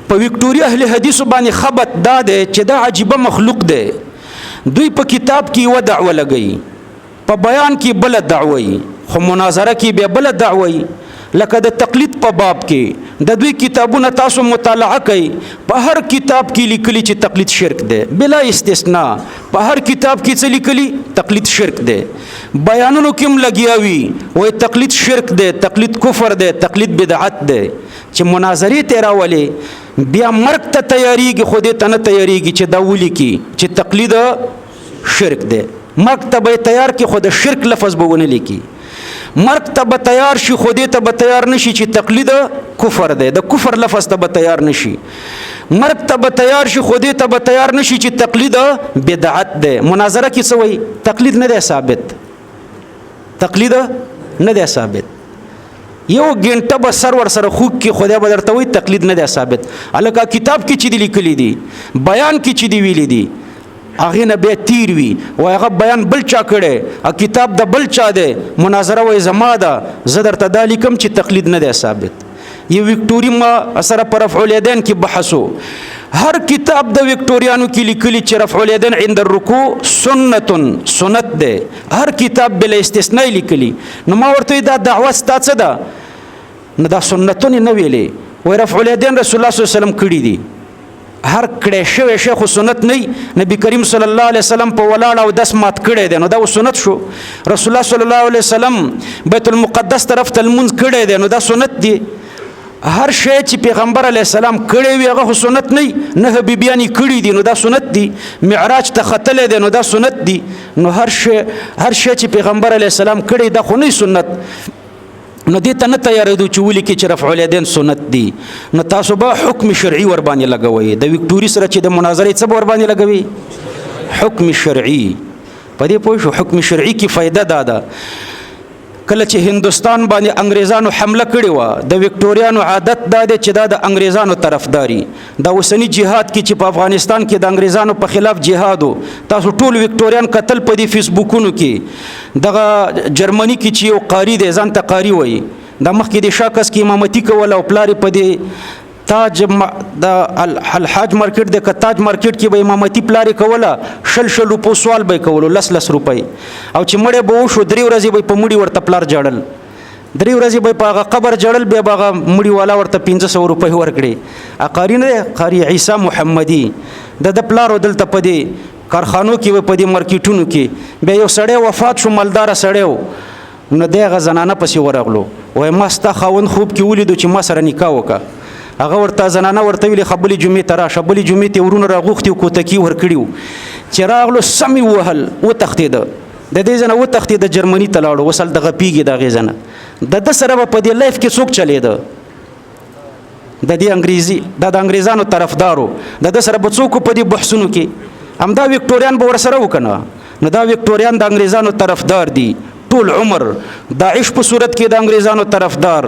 په وکټوریا اهل حدیثو باندې خبط دا دی چې دا عجیبه مخلوق دی. دوی په کتاب کې یوه دعوه لګوي، په بیان کې بله دعوه وي، خو مناظره کې بیا بله دعوه وي. لکه د تقلید په باب کې د دوی کتابونه تاسو مطالعه کړئ، په هر کتاب کې لیکلي چې تقلید شرک دی بلا استثناء. په هر کتاب کې څه لیکلي؟ تقلید شرک دی. بیانونو کې هم لګیا وي، وایي تقلید شرک دی، تقلید کفر دی، تقلید بدعت دی. چې مناظرې ته راولي بیا مرګ ته تیاریږي، خو دې ته نه تیاریږي چې دا ولیکي چې تقلید شرک دی. مرګ ته به تیار کړي خو د شرک لفظ به ونه لیکي. مرګ ته به تیار شي خو دې ته به تیار نشي چې تقلید کفر دی، د کفر لفظ ته به تیار نشي. مرګ ته به تیار شي خو دې ته به تیار نشي چې تقلید بدعت دی. مناظره کې څه وایي؟ تقلید نه دی ثابت، تقلید نه دی ثابت. یو ګنټه به سر ور سره خوږ کې خدای به درته وایي تقلید نه دی ثابت. هلکه کتاب کې چې دي لیکلي دي، بیان کې چې دي ویلي دي، هغې نه بیا تیر وي، وایي هغه بیان بل چا کړی، کتاب د بل چا دی، مناظره وایي زما ده، زه درته دا لیکم چې تقلید نه دی ثابت. یو وکټوري ما سره په رفع الیدین کې بحث و، هر کتاب د وکټوریانو کې لیکلي چې رفع الیدین عند الرکوع سنت، سنت دی، هر کتاب بلا استثناء لیکلي. نو ما ورته وویل دا دعوه ستا څه ده؟ نو دا سنتونه نه ویلې، وایي رفع الیدین رسول الله صلی الله علیه وسلم کړي دي. هر کړی شوی شی خو سنت نه، نبی کریم صلی الله علیه وسلم په ولاړ او دس مات کړی دی نو دا سنت شو. رسول الله صلی الله علیه وسلم بیت المقدس طرف ته لمونځ کړی دی نو دا سنت دی. هر شی چې پیغمبر علیه السلام کړی وي هغه خو سنت نه، نه بیبیانې کړي دي نو دا سنت دی، معراج ته ختلی دی نو دا سنت دی. نو هر شی چې پیغمبر علیه السلام کړی دا خو نه سنت. نو دې ته نه تیارېدو چې ولیکي چې رفع الیدین سنت دی. نو تاسو به حکم شرعي ورباندې لګوئ. د وکټوري سره چې د مناظرې څه به ورباندې لګوي؟ حکم شرعي. په دې پوه شو؟ حکم شرعي کې فایده دا ده، کله چې هندوستان باندې انګریزانو حمله کړې وه، د وکټوریانو عادت دا دی چې دا د انګریزانو طرفداري. دا اوسني جهاد کې چې په افغانستان کې د انګریزانو په خلاف جهاد و، تاسو ټول وکټوریان قتل په دې فیسبوکونو کې. دغه جرمني کې چې یو قاري دی، ځان ته قاري وایي، دا مخکې د شاکس کې امامتي کوله او پلار یې په دې تاج د الحاج مارکیټ د که تاج مارکیټ کې به امامتي پلار یې کوله، شل شل روپو سوال به یې کولو، لس لس روپۍ. او چې مړی به وشو درې ورځې به یې په مړي ورته پلار جړل، درې ورځې به یې په هغه قبر جړل، بیا به هغه مړي والا ورته 500 روپۍ ورکړې. قاري نه دی، قاري عیسی محمدي، د ده پلار و دلته په دې کارخانو کې و، په دې مارکیټونو کې. بیا یو سړی وفات شو، مالداره سړی و، نو دی هغه زنانه پسې ورغلو، وایي ما ستا خاوند خوب کې ولیدو چې ما سره نکاح وکړه. هغه ورته زنانه ورته ویلې ښه بلې جمعې ته راشه. بلې جمعې ته یې ورونه راغوښتي او کوتکي ورکړي وو. چې راغلو سم یې ووهل، وتښتېده د دې ځای نه، وتښتېده جرمني ته لاړو. اوس هلته غپېږي د هغې ځای نه. د ده سره به په دې life کې څوک چلېده؟ د دې انګریزي، دا د انګریزانو طرفدارو، د ده سره به څوک په دې بحثونو کې؟ همدا وکټوریان به ورسره و که نه؟ نو دا وکټوریان د انګریزانو طرفدار دي ټول عمر. داعش په صورت کې د انګریزانو طرفدار،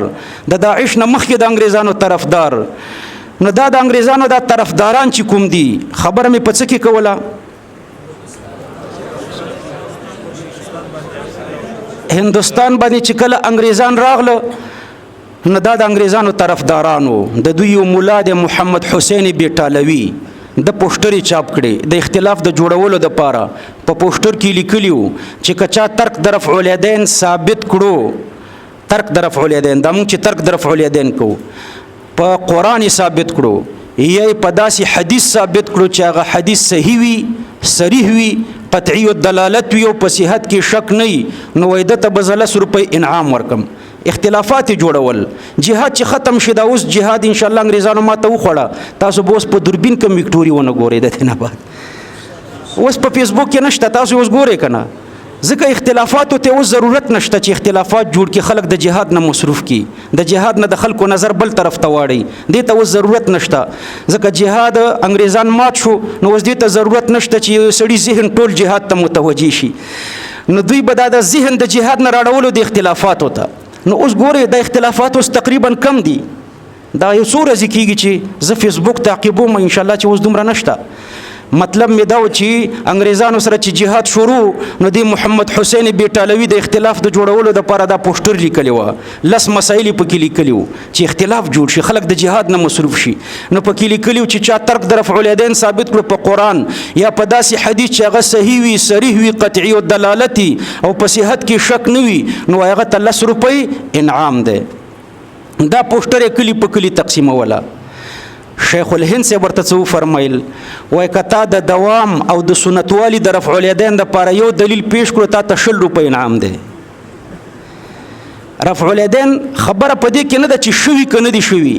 د داعش نه مخکې د انګریزانو طرفدار. نو دا د انګریزانو دا طرفداران چې کوم دي، خبره مې په څه کې کوله؟ هندوستان باندې چې کله انګریزان راغله، نو دا د انګریزانو طرفدارانو، د دوی یو ملا دی محمد حسین بیټالوي، د پوسټرې چاپ کړي د اختلاف د جوړولو دپاره. په پوسټر کې لیکلي وو چې که چا ترک د رفع الیدین ثابت کړو، ترک د رفع الیدین، دا موږ چې ترک د رفع الیدین کوو په قرآن یې ثابت کړو، یا یې په داسې حدیث ثابت کړو چې هغه حدیث صحیح وي، صریح وي، قطعي الدلالت وي او په صحت کې شک نه وي، نو وایي ده ته به زه لس روپۍ انعام ورکم. اختلافات یې جوړول. جهاد چې ختم شي، دا اوس جهاد انشاءالله انګریزانو ماته وخوړه، تاسو به اوس په دوربین کوم وکټوري ونه ګورئ. د دې نه بعد اوس په فیسبوک کې نشته، تاسو اوس ګورئ که نه؟ ځکه اختلافاتو ته اوس ضرورت نشته چې اختلافات جوړ کړي، خلک د جهاد نه مصروف کړي، د جهاد نه د خلکو نظر بل طرف ته واړي، دې ته اوس ضرورت نشته. ځکه جهاد انګریزان مات شو، نو اوس دې ته ضرورت نشته چې یو سړي ذهن ټول جهاد ته متوجه شي. نو دوی به دا د ذهن د جهاد نه راړولو د اختلافاتو ته. نو اوس ګورئ دا اختلافات اوس تقریبا کم دي. دا یو څو ورځې کېږي چې زه فیسبوک تعقیبوم، انشاءالله چې اوس دومره نشته. مطلب مې دا و چې انګریزانو سره چې جهاد شروع، نو دی محمد حسین بیټالوي د اختلاف د جوړولو دپاره دا پوسټر لیکلی و، لس مسایل یې پکې لیکلي وو چې اختلاف جوړ شي، خلک د جهاد نه مصروف شي. نو پکې لیکلي وو چې چا ترک د رفع الیدین ثابت کړو په قرآن یا په داسې حدیث چې هغه صحیح وي، صریح وي، قطعي او دلالتي او په صحت کې شک نه وي، نو هغه ته لس روپۍ انعام دی. دا پوسټر یې کلي په کلي تقسیموله. شیخ الهند صاحب ورته څه وفرمایل؟ وایي که تا د دوام او د سنتوالي د رفع الیدین دپاره یو دلیل پیش کړو، تا ته 20 روپۍ انعام دی. رفع الیدین خبره په دې کې نه ده چې شوي که نه دي شوي،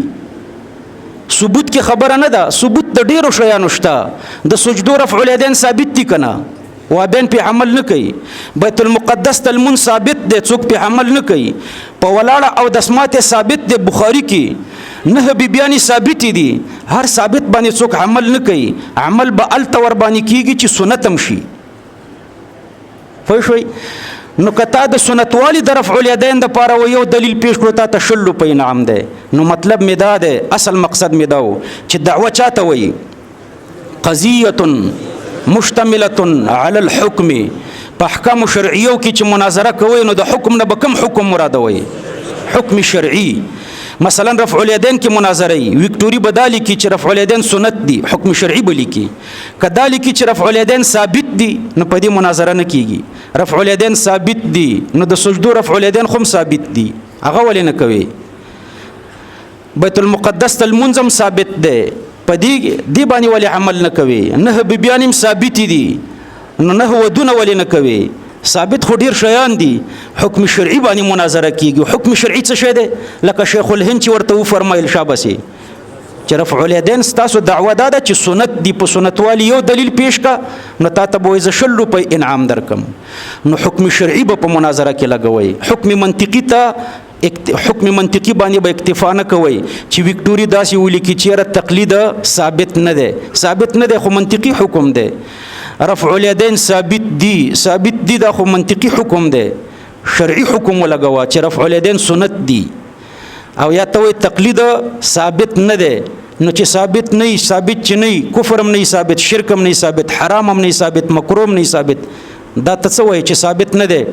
ثبوت کې خبره نه ده. ثبوت د ډېرو شیانو شته. د سجدو رفع الیدین ثابت دي که نه؟ وابین پې عمل نه کوي. بیت المقدس ته لمونځ ثابت دی، څوک پې عمل نه کوي. په ولاړه او دسماتې ثابت دی، بخاري کې نه بیبیانې ثابتې دي. هر ثابت باندې څوک عمل نه کوي، عمل به هلته ورباندې کېږي چې سنت هم شي. پوه شوئ؟ نو که تا د سنتوالي د رفع الیدین دپاره و یو دلیل پیش کړو، تا ته 20 روپۍ انعام دی. نو مطلب مې دا دی، اصل مقصد مې دا و چې دعوه چا ته وایي؟ قضیة مشتملة على الحکم. په احکام شرعیو کې چې مناظره کوئ، نو د حکم نه به کوم حکم مرادوئ؟ حکم شرعي. مثلا رفع الیدین کې مناظره وي، وکټوري به دا لیکي چې رفع الیدین سنت دي، حکم شرعي به لیکي. که دا لیکي چې رفع الیدین ثابت دي، نو په دې مناظره نه کیږي. رفع الیدین ثابت دي، نو د سجدو رفع الیدین خو هم ثابت دي، هغه ولې نه کوي؟ بیت المقدس ته لمونځ هم ثابت دی، په دې باندې ولې عمل نه کوي؟ نه بیبیان هم ثابتې دي، نو نه ودونه ولې نه کوي؟ ثابت خو ډېر شیان دي. حکم شرعي باندې مناظره کیږي. حکم شرعي څه شی دی؟ لکه شیخ الهند چې ورته وفرمایل، شابسې چې رفع الیدین ستاسو دعوه دا ده چې سنت دی، په سنتوالي یو دلیل پیش کا، نو تا ته به وایي زه 20 روپۍ انعام درکم. نو حکم شرعي به په مناظره کې لګوئ. حکم منطقي ته حکم منطقي باندې به اکتفا نه کوئ چې وکټوري داسې ولیکي چې یاره تقلید ثابت نه دی. ثابت نه دی خو منطقي حکم دی. رفع الیدین ثابت دی، ثابت دی، دا خو منطقي حکم دی. شرعي حکم ولګوه چې رفع الیدین سنت دی. او یا ته وایي تقلید ثابت نه دی، نو چې ثابت نه وي، ثابت چې نه وي، کفر هم نه وي ثابت، شرک هم نه وي ثابت، حرام هم نه وي ثابت، مکروه هم نه وي ثابت، دا ته څه وایې چې ثابت نه دی؟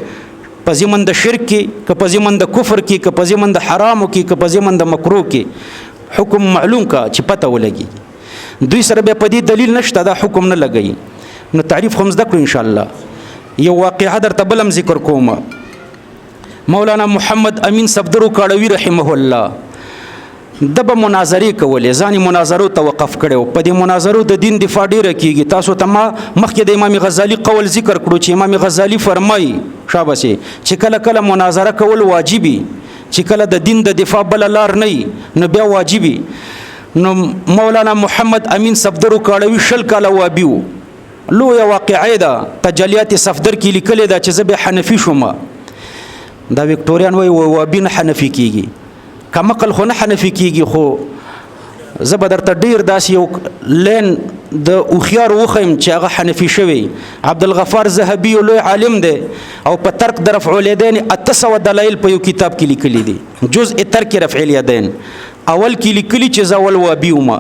په ضمن د شرک کې، که په ضمن د کفر کې، که په ضمن د حرامو کې، که په ضمن د مکروه کې، حکم معلوم کا چې پته ولګي. دوی سره بیا په دې دلیل نشته، دا حکم نه لګوي. نو تعریف خو هم زده کړو انشاءالله. یو واقعه درته بل هم ذکر کوم. مولانا محمد امین صفدر کاړوي رحمه الله ده به مناظرې کولې، ځان یې مناظرو ته وقف کړی و. په دې مناظرو د دین دفاع ډېره کېږي. تاسو ته ما مخکې د امام غزالي قول ذکر کړو چې امام غزالي فرمایي، شابسې، چې کله کله مناظره کول واجبي، چې کله د دین د دفاع بله لار نه وي نو بیا واجبي. نو مولانا محمد امین صفدر کاړوي 20 کاله وابي و. لویه واقعه ده، تجلیات صفدر کې لیکلې ده چې زه به حنفي شوم. دا وکټوریان وایي وابي نه حنفي کېږي، کمقل خو نه حنفي کېږي، خو زه به درته ډېر داسې یو لین د هوښیارو وښیم چې هغه حنفي شوی. عبدالغفار ذهبي یو لوی عالم دی او په ترک د رفع الیدین 800 دلایل په یو کتاب کې لیکلي دي، جزء ترک رفع الیدین. اول کې لیکلي چې زه اول وابي وم،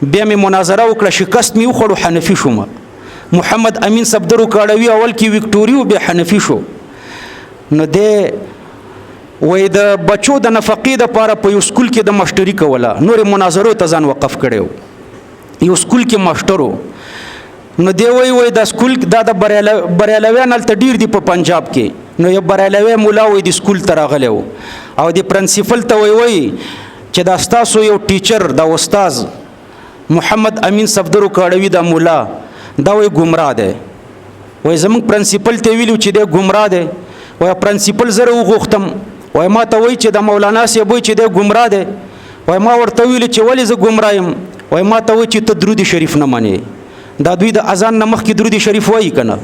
بیا مې مناظره وکړه، شکست مې وخوړو، حنفي شوم. محمد امین صفدر کاړوي اول کې وکټوري و، بیا حنفي شو. نو دی وایي د بچو د نفقې دپاره په یو سکول کې د ماشټري کوله، نورې مناظرو ته ځان وقف کړی و، یو سکول کې ماشټر و. نو دی وایي، وایي دا سکول دا د بریالویان هلته ډېر دي په پنجاب کې. نو یو بریالوی مولا وایي د سکول ته راغلی و او د پرنسپل ته وایي، وایي چې دا ستاسو یو ټیچر، دا استاد محمد امین صفدر کاړوي، دا مولا، دا وایي ګمراه دی. وایي زموږ پرنسپل ته ویلو چې دی ګمراه دی. وایي پرنسپل زه وغوښتم، وایي ما ته وایي چې دا مولانا صاحب وایي چې دی ګمراه دی. وایي ما ورته ویلو چې ولې زه ګمراه یم؟ وایي ما ته وایي چې ته درود شریف نه منې. دا دوی د اذان نه مخکې درود شریف وایي که نه؟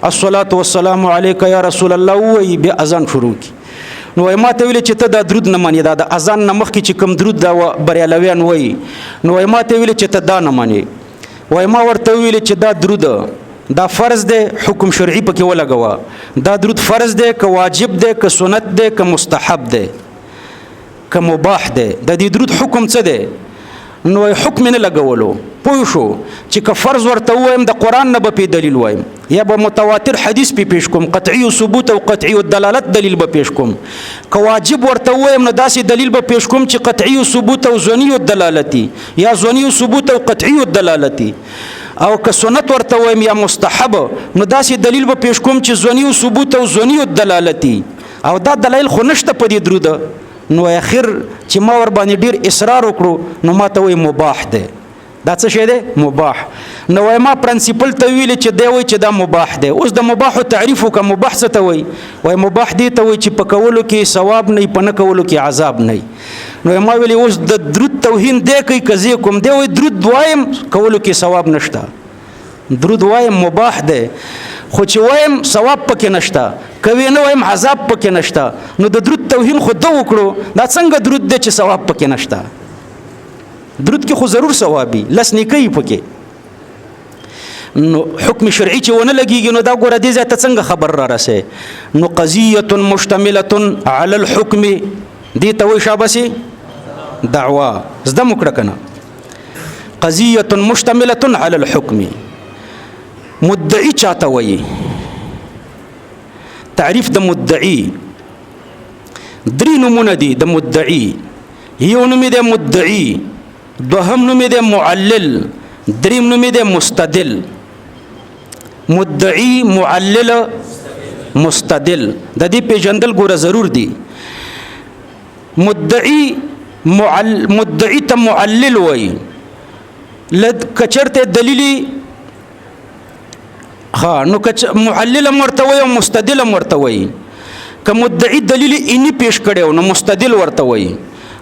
الصلاة والسلام علیک یا رسول الله وایي، بیا اذان شروع کی. نو وایي ما ته ویلې چې ته دا درود نه منې، دا د اذان نه مخکې چې کوم درود دا بریالویان وایي، نو وایي ما ته ویلې چې ته دا نه منې. وایي ما ورته ویلې چې دا درود دا فرض دی، حکم شرعي پکې ولګوه، دا درود فرض دی که واجب دی که سنت دی که مستحب دی که مباح دی، د دې درود حکم څه دی؟ نو حکم نه لګولو، پوه شو چې که فرض ورته ووایم د قرآن نه به پې دلیل وایم، یا به متواتر حدیث پې پیش کوم، قطعي ثبوت او قطعي دلالت دلیل به پیش کوم. که واجب ورته ووایم نو داسې دلیل به پیش کوم چې قطعي ثبوت او ظني دلالتي، یا ظني ثبوت او قطعي دلالتي. او که سنت ورته وایم یا مستحب نو داسې دلیل به پیش کوم چې ظني ثبوت او ظني دلالتي. او دا دلایل خو نشته په دې درود. نو اخر چې ما ور باندې ډیر اصرار وکړو نو ما ته وایي مباح دی. دا څه شی دی؟ مباح. نو وایي ما پرنسپل ته ویلې چې دی وایي چې دا مباح دی. اوس د مباح تعریف وکړه، مباح څه ته وایي؟ وایي مباح دی ته وایي چې په کولو کې ثواب نه وي، په نه کولو کې عذاب نه وي. نو ما ویلې اوس د درود توهین دی کوي که زه کوم؟ دی وایي درود وایم کولو کې ثواب نشته، درود وایم مباح دی، خو چې وایم ثواب پکې نشته، که ویې نه وایم عذاب پکې نشته. نو د درود توهین خو ده وکړو، دا څنګه درود دی چې ثواب پکې نشته؟ درود کې خو ضرور ثواب وي، لس نیکۍ پکې. نو حکم شرعي چې ونه لګېږي نو دا ګوره دې ځای ته څنګه خبر را رسې؟ نو قضیة مشتملة علی الحکم، دې ته وایي شابسې دعوا. زده مو کړه که نه؟ قضیة مشتملة علی الحکم. مدعي چاته وایي؟ تعریف د مدعي درې نومونه دي د مدعي. یو نوم یې دی مدعي، دوهم نوم یې دی معلل، دریم نوم یې دی مستدل. مدعي، معلل، مستدل، د دې پېژندل ګوره ضرور دي. مدعي مدعي ته معلل وایي، که چېرته دلیلي ها نو که معلل هم ورته وایي او مستدل هم ورته وایي. که مدعي دلیل ایني پیش کړی نو مستدل ورته وایي،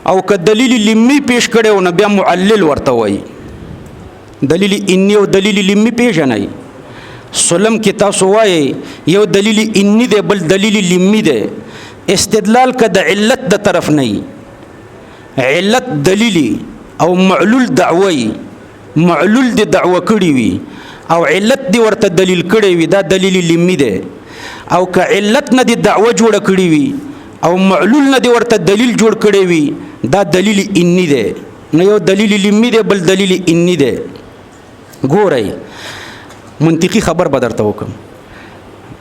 او که دلیل لمی پیش کړی نو بیا معلل ورته وایي. دلیل ایني او دلیل لمی پیژنئ. سلم کې تاسو وایئ یو دلیل ایني دی بل دلیل لمی دی. استدلال که د علت د طرف نه وي، علت دلیلی او معلول دعوی، معلول دی دعوه کړی وي او علت دی ورته دلیل کړی وي، دا دلیل لمی دی. او که علت نه دی دعوه جوړه کړی وي او معلول نه دی ورته دلیل جوړ کړی وي، دا دلیل انی دی. نو یو دلیل لمی دی بل دلیل انی دی. ګورئ منطقي خبر به درته وکم،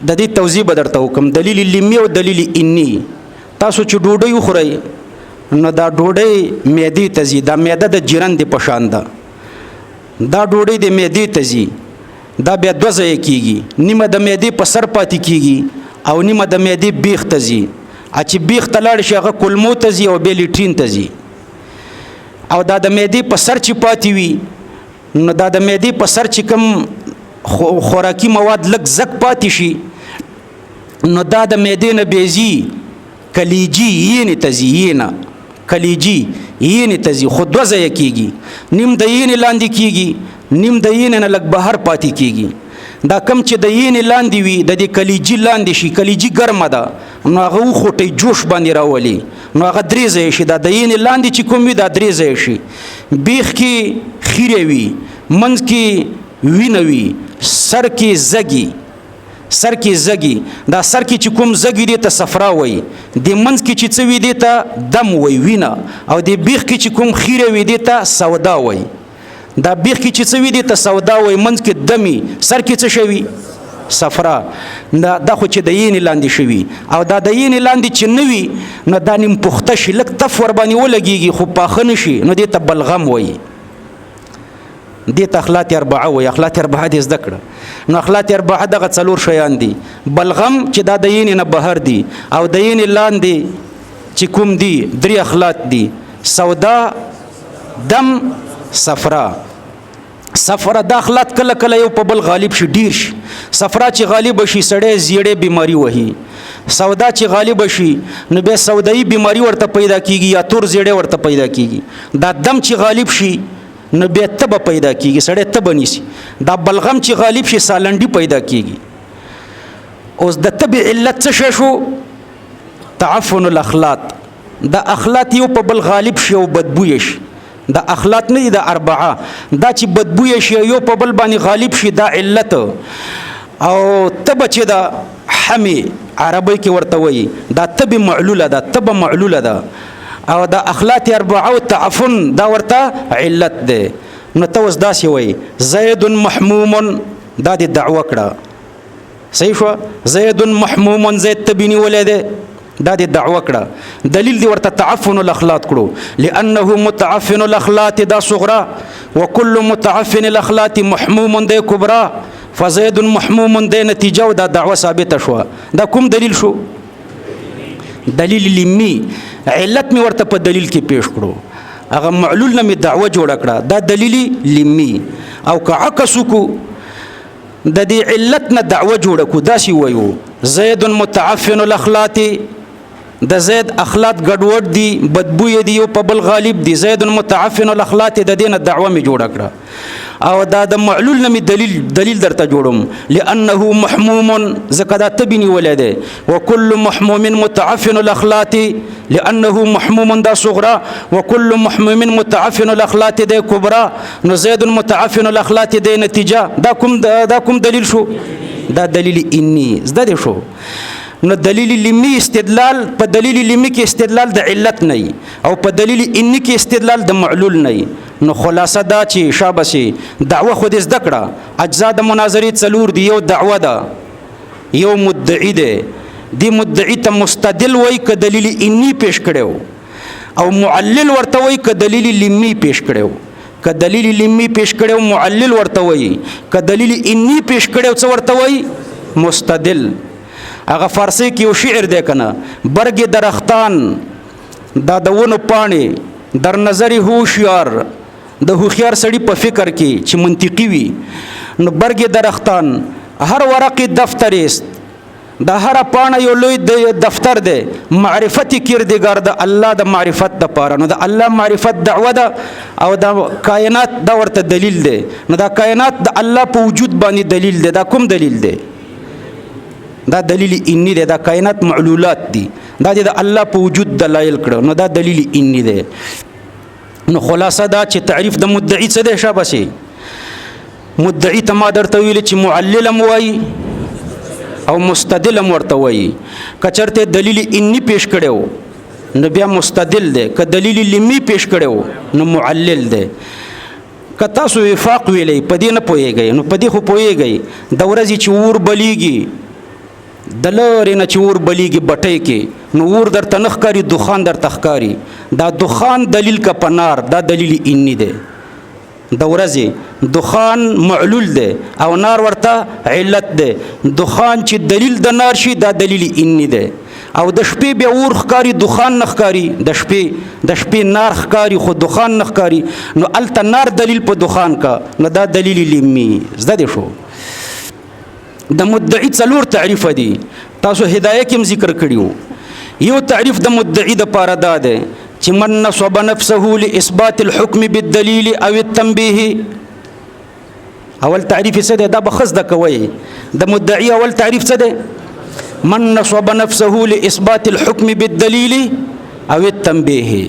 د دې توضیح به درته وکم. دلیل لمی او دلیل انی، تاسو چې ډوډۍ وخورئ نو دا ډوډۍ معدې ته ځي، دا معده د جیرندې په شان ده، دا ډوډۍ د معدې ته ځي، دا بیا دوه ځایه کېږي، نیمه د معدې په سر پاتې کېږي او نیمه د معدې بیخ ته ځي. چې بیخ ته لاړ شي هغه کولمو ته ځي او بیا لیټرین ته ځي. او دا د معدې په سر چې پاتې وي نو دا د معدې په سر چې کوم خوراکي مواد لږ زک پاتې شي نو دا د معدې نه بیځي کلیجي یینې ته ځي، یینه کلیجي یینې ته ځي، خو دوه ځایه کېږي، نیم د یینې لاندې کېږي، نیم د یینې نه لږ بهر پاتې کېږي. دا کم چې د یینې لاندې وي د دې کلیجي لاندې شي، کلیجي ګرمه ده نو هغه وخوټي جوش باندې راولي، نو هغه درې ځایه شي. دا د یینې لاندې چې کوم وي دا درې ځایه شي، بیخ کې خیره وي، منځ کې وینه وي، سر کې زګي، سر کې زګي. دا سر کې چې کوم زګي دی ته صفرا وایي، د منځ کې چې څه وي دی ته دم وایي وینه، او د بیخ کې چې کوم خیره وي دی ته سودا وایي. دا بیخ کې چې څه وي دی ته سودا وایي، منځ کې دمي، سر کې څه شوي صفرا. دا خو چې د یینې لاندې شوي، او دا د یینې لاندې چې نه وي نو دا نیم پخته شي، لږ تف ورباندې ولګېږي خو پاخه نه شي، نو دې ته بلغم وایي، دې ته اخلاط اربعه وایي. اخلاط اربعه دې زده کړه. نو اخلاط اربعه دغه څلور شیان دي، بلغم چې دا د یینې نه بهر دي، او د یینې لاندې چې کوم دي درې اخلاط دي، سودا، دم، صفرا. صفرا دا اخلاط کله کله یو په بل غالب شي، ډیر شي. صفرا چې غالب شي سړی زیړې بیماری وهي، سودا چې غالب شي نو بیا سودایي بیماری ورته پیدا کیږي یا تور زیړې ورته پیدا کیږي. دا دم چې غالب شي نو بیا تبه پیدا کیږي، سړی تبه نیسي. دا بلغم چې غالب شي سالنډي پیدا کیږي. اوس د تبې علت څه شی شو؟ تعفن الاخلاط. د اخلاط یو په بل غالب شي او بدبوی شي. د اخلاط نه دي د اربعه، دا چې بدبوی شي یو په بل باندې غالب شي، دا علت. او تبه چې ده حمی عربی کې ورته وایي، دا تبه معلوله ده، تبه معلوله ده. او د اخلاط اربعه او تعفن دا ورته علت ده. نو ته اوس داسې وایي زید محموم، دا دې دعوه کړه، صحیح شو؟ زید محموم، زید تبې نیولی دی، دا دې دعوه کړه. دلیل دی ورته تعفن الاخلاط کړو، لانه متعفن الاخلاط دا صغرا، وكل متعفن الاخلاط محموم دی کبرا، فزید محموم دی نتیجه، او دا دعوه ثابته شوه. دا کوم دلیل شو؟ دلیل لمی. علت می ورته په دلیل کې پیش کړو، هغه معلول نه می دعوه جوړه کړه، دا دلیل لمی. او که عکس کو د دې علت نه دعوه جوړه کو، داسې وایو زید متعفن الاخلاط، د زید اخلاط ګډوډ دي، بدبوی دي، او په بل غالب دي، زید متعفن الاخلاط، د دې نه دعوه می جوړه کړه. او دا د معلول نه می دلیل درته جوړم، لانه محموم، ځکه دا تبې نیولی دی، وکل محموم متعفن الاخلاط، لانه محموم دا صغرا، وکل محموم متعفن الاخلاط دی کبرا، نو زید متعفن الاخلاط دی نتیجه. دا کوم دلیل شو؟ دا دلیل انی زده دی شو. نو دلیل لمی استدلال، په دلیل لمی کې استدلال د علت نه، او په دلیل انی کې استدلال د معلول نه. نو خلاصه دا چې شابسي دعوه خو دې زده کړه. اجزا د مناظرې څلور دي، یو دعوه ده، یو مدعي دی، دی مدعي ته مستدل وای که دلیل انی پیش کړو، او معلل ورته وای که دلیل لمی پیش کړو. که دلیل لمی پیش کړو معلل ورته وای، که دلیل انی پیش کړو څه ورته وای؟ مستدل. هغه فارسی کې یو شعر دی کنه، برګ درختان، دا د ونو پاڼې، در نظر هوښیار، د هوښیار سړي په فکر کې چې منطقي وي، نو برګ درختان هر ورق دفتر است، د هره پاڼه یو لوی دفتر دی، معرفت کردګار د الله د معرفت د پاره. نو د الله معرفت دعوه ده، او د کائنات دا ورته دلیل دی. نو دا کائنات د الله په وجود باندې دلیل دی. دا کوم دلیل دی؟ دا دلیل انی دی. دا کائنات معلولات دي، دا د الله په وجود دلایل کړو، نو دا دلیل انی دی. نو خلاصه دا چې تعریف د مدعي څه دی؟ شابسي مدعي ته ما درته ویل چې معلل هم وایي او مستدل هم ورته وایي. که چېرته دلیل انی پیش کړو نو بیا مستدل دی، که دلیل لمی پیش کړو نو معلل دی. که تاسو وفاق ویلی په دې نه پوهېږئ، نو په دې خو پوهېږئ د ورځې چې اور بلیږي، د لرې نه چې اور بلیږي بټۍ کې، نو اور درته نه ښکاري، دخان درته ښکاري. دا دخان دلیل که په نار، دا دلیل انی دی. د ورځې دخان معلول دی او نار ورته علت دی. دخان چې دلیل د نار شي دا دلیل انی دی. او د شپې بیا اور ښکاري، دخان نه ښکاري. د شپې نار ښکاري خو دخان نه ښکاري، نو هلته نار دلیل په دخان کا، نو دا دلیل لمی زده دی شو. د مدعي څلور تعریف دي، تاسو هدایه کې هم ذکر کړي وو. یو تعریف د مدعي د پاره دا دی چې من نصب نفسه لاثبات الحكم بالدلیل او التنبیه. اول تعریف څه دی؟ دا به ښه زده کوئ. د مدعي اول تعریف څه دی؟ من نصب نفسه لاثبات الحكم بالدلیل او التنبیه.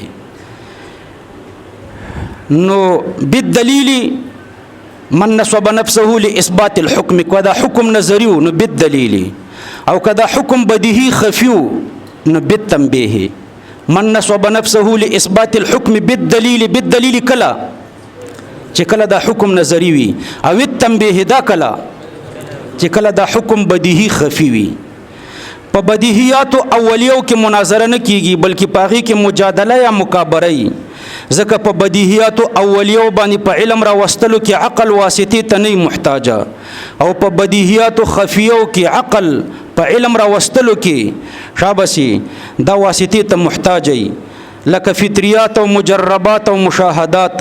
نو بالدلیل من نصب نفسه لاثبات الحكم، که دا حکم نظری و نو بالدلیل، او که دا حکم بدیهي خفي و نو بالتنبیه. من نصب نفسه لاثبات الحكم بالدلیل، بالدلیل کله چې کله دا حکم نظری وي، او التنبیه دا کله چې کله دا حکم بدیهي خفي وي. په بدیهیاتو اولیو کې مناظره نه کیږي، بلکې په هغې کې مجادله یا مکابره وي. ځکه په بدیهیاتو اولیو باندې په علم راوستلو کې عقل واسطې ته نه محتاجه، او په بدیهیاتو خفیو کې عقل په علم راوستلو کې شابسي دا واسطې ته محتاج وي، لکه فطریات او مجربات او مشاهدات.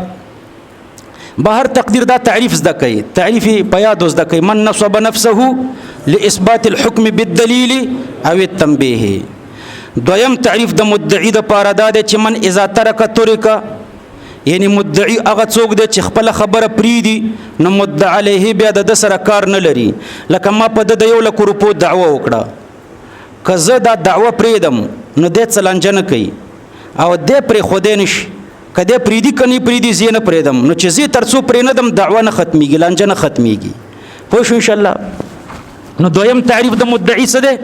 بهر تقدیر دا تعریف زده کوي، تعریف په یادو زده کوي. من نصب نفسه لاثبات الحكم بالدلیل او التنبیه. دویم تعریف د مدعي د پاره دا دی چې من اذا ترک ترک، یعنی مدعی هغه څوک دی چې خپل خبره پریدي، نو مدعا علیه بیا د ده سره کار نه لري. لکه ما په ده د 1 لک روپو دعوه وکړه، که زه دا دعوه پرېږدم نو دی څه لانجه نه کوي، او دی پرېښودی نه شي. که دی پرېږدي که نه پرېږدي، زه یې نه پرېږدم. نو چې زه تر څو پرې نه دم، دعوه نه ختمیږي، لانجه نه ختمیږي. پوه شو انشاءالله؟ نو دویم تعریف د مدعي څه دی؟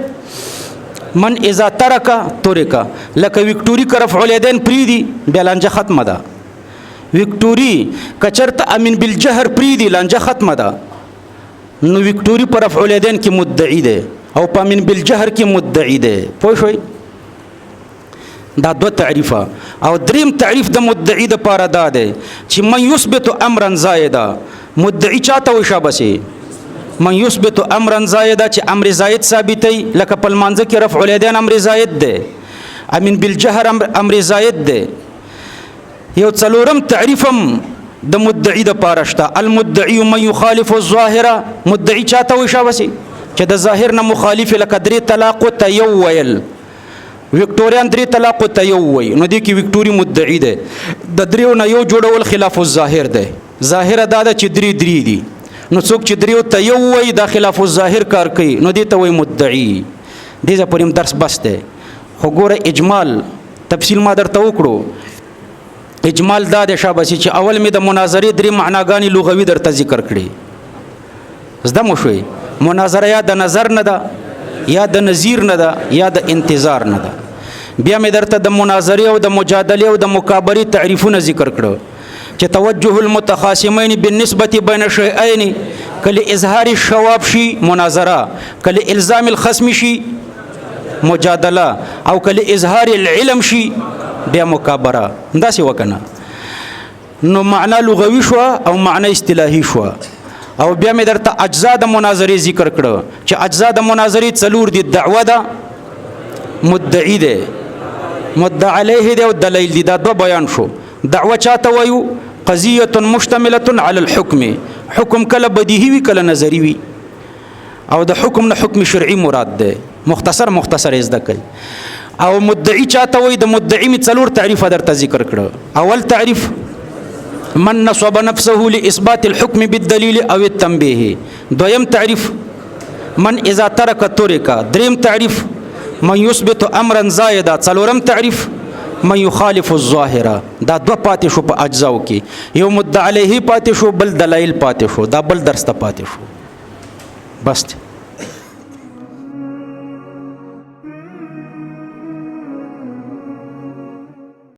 من اذا ترک ترک. لکه وکټوري که رفع الیدین پریدي، بیا لانجه ختمه ده. وکټوري که چرته امین بالجهر پریدي، لانجه ختمه ده. نو وکټوري پر رفع الیدین کې مدعي دی او په امین بالجهر کې مدعي دی. پوه شوئ؟ دا دو تعریفه. او دریم تعریف د مدعي د پاره دا دی چې من یثبت امرا زائدا. مدعي چاته وي؟ شابسي، من یثبت امرا زائدا، چې امر زائد ثابتي. لکه په لمانځه کې رفع الیدین امر زائد دی، امین بالجهر امر زائد دی. یو څلورم تعریف هم د مدعي د پاره شته: المدعي من يخالف الظاهر. مدعي چاته وي؟ شابسي، چې د ظاهر نه مخالف، لکه درې طلاق ته یو ویل. وکټوریان درې طلاق ته یو وای، نو دې کې وکټوري مدعي دی. د دریو نه یو جوړول خلاف الظاهر دی. ظاهر دا ده چې درې درې دي، نو څوک چې دریو ته یو وای، دا خلاف الظاهر کار کوي، نو دې ته وای مدعي. دې ځای پورې درس بس دی. خو ګوره، اجمال تفصیل ما درته وکړو. اجمال دا دی شاباسي چې اول مې د مناظرې درې معناګانې لغوي درته ذکر کړې. زده مو شوې؟ مناظره یا د نظر نه ده، یا د نظیر نه ده، یا د انتظار نه ده. بیا مې درته د مناظرې او د مجادلې او د مکابرې تعریفونه ذکر کړو چې توجه المتخاصمین بالنسبه بین شیئین، کله اظهار الشواب شي مناظره، کله الزام الخصم شي مجادله، او کله اظهار العلم شي بیا مکابره. داسې وکنه؟ نو معنا لغوي شو او معنا اصطلاحي شو. او بیا مې درته اجزا د مناظرې ذکر کړو چې اجزا د مناظرې څلور دي: دعوه ده، مدعي ده، مدعا علیه ده، او دلیل دي. دا دوه بیان شو. دعوه چاته وایو؟ قضیه مشتمله علی الحکم. حکم کله بدیهی وي، کله نظری وي، او د حکم نه حکم شرعي مراد ده. مختصر مختصر زده کوي. او مدعي چاته وایي؟ د مدعي می څلور تعریف درته ذکر کړو. اول تعریف: من نصب نفسه لإثبات الحكم بالدليل أو التنبيه. دویم تعریف: من إذا ترك ترك. دریم تعریف: من يثبت امرا زائدا. څلورم تعریف: من يخالف الظاهر. دا دوه پاتې شو په اجزاو کې، یو مدعا علیه پاتې شو، بل دلایل پاتې شو. دا بل درس ته پاتې شو، بس.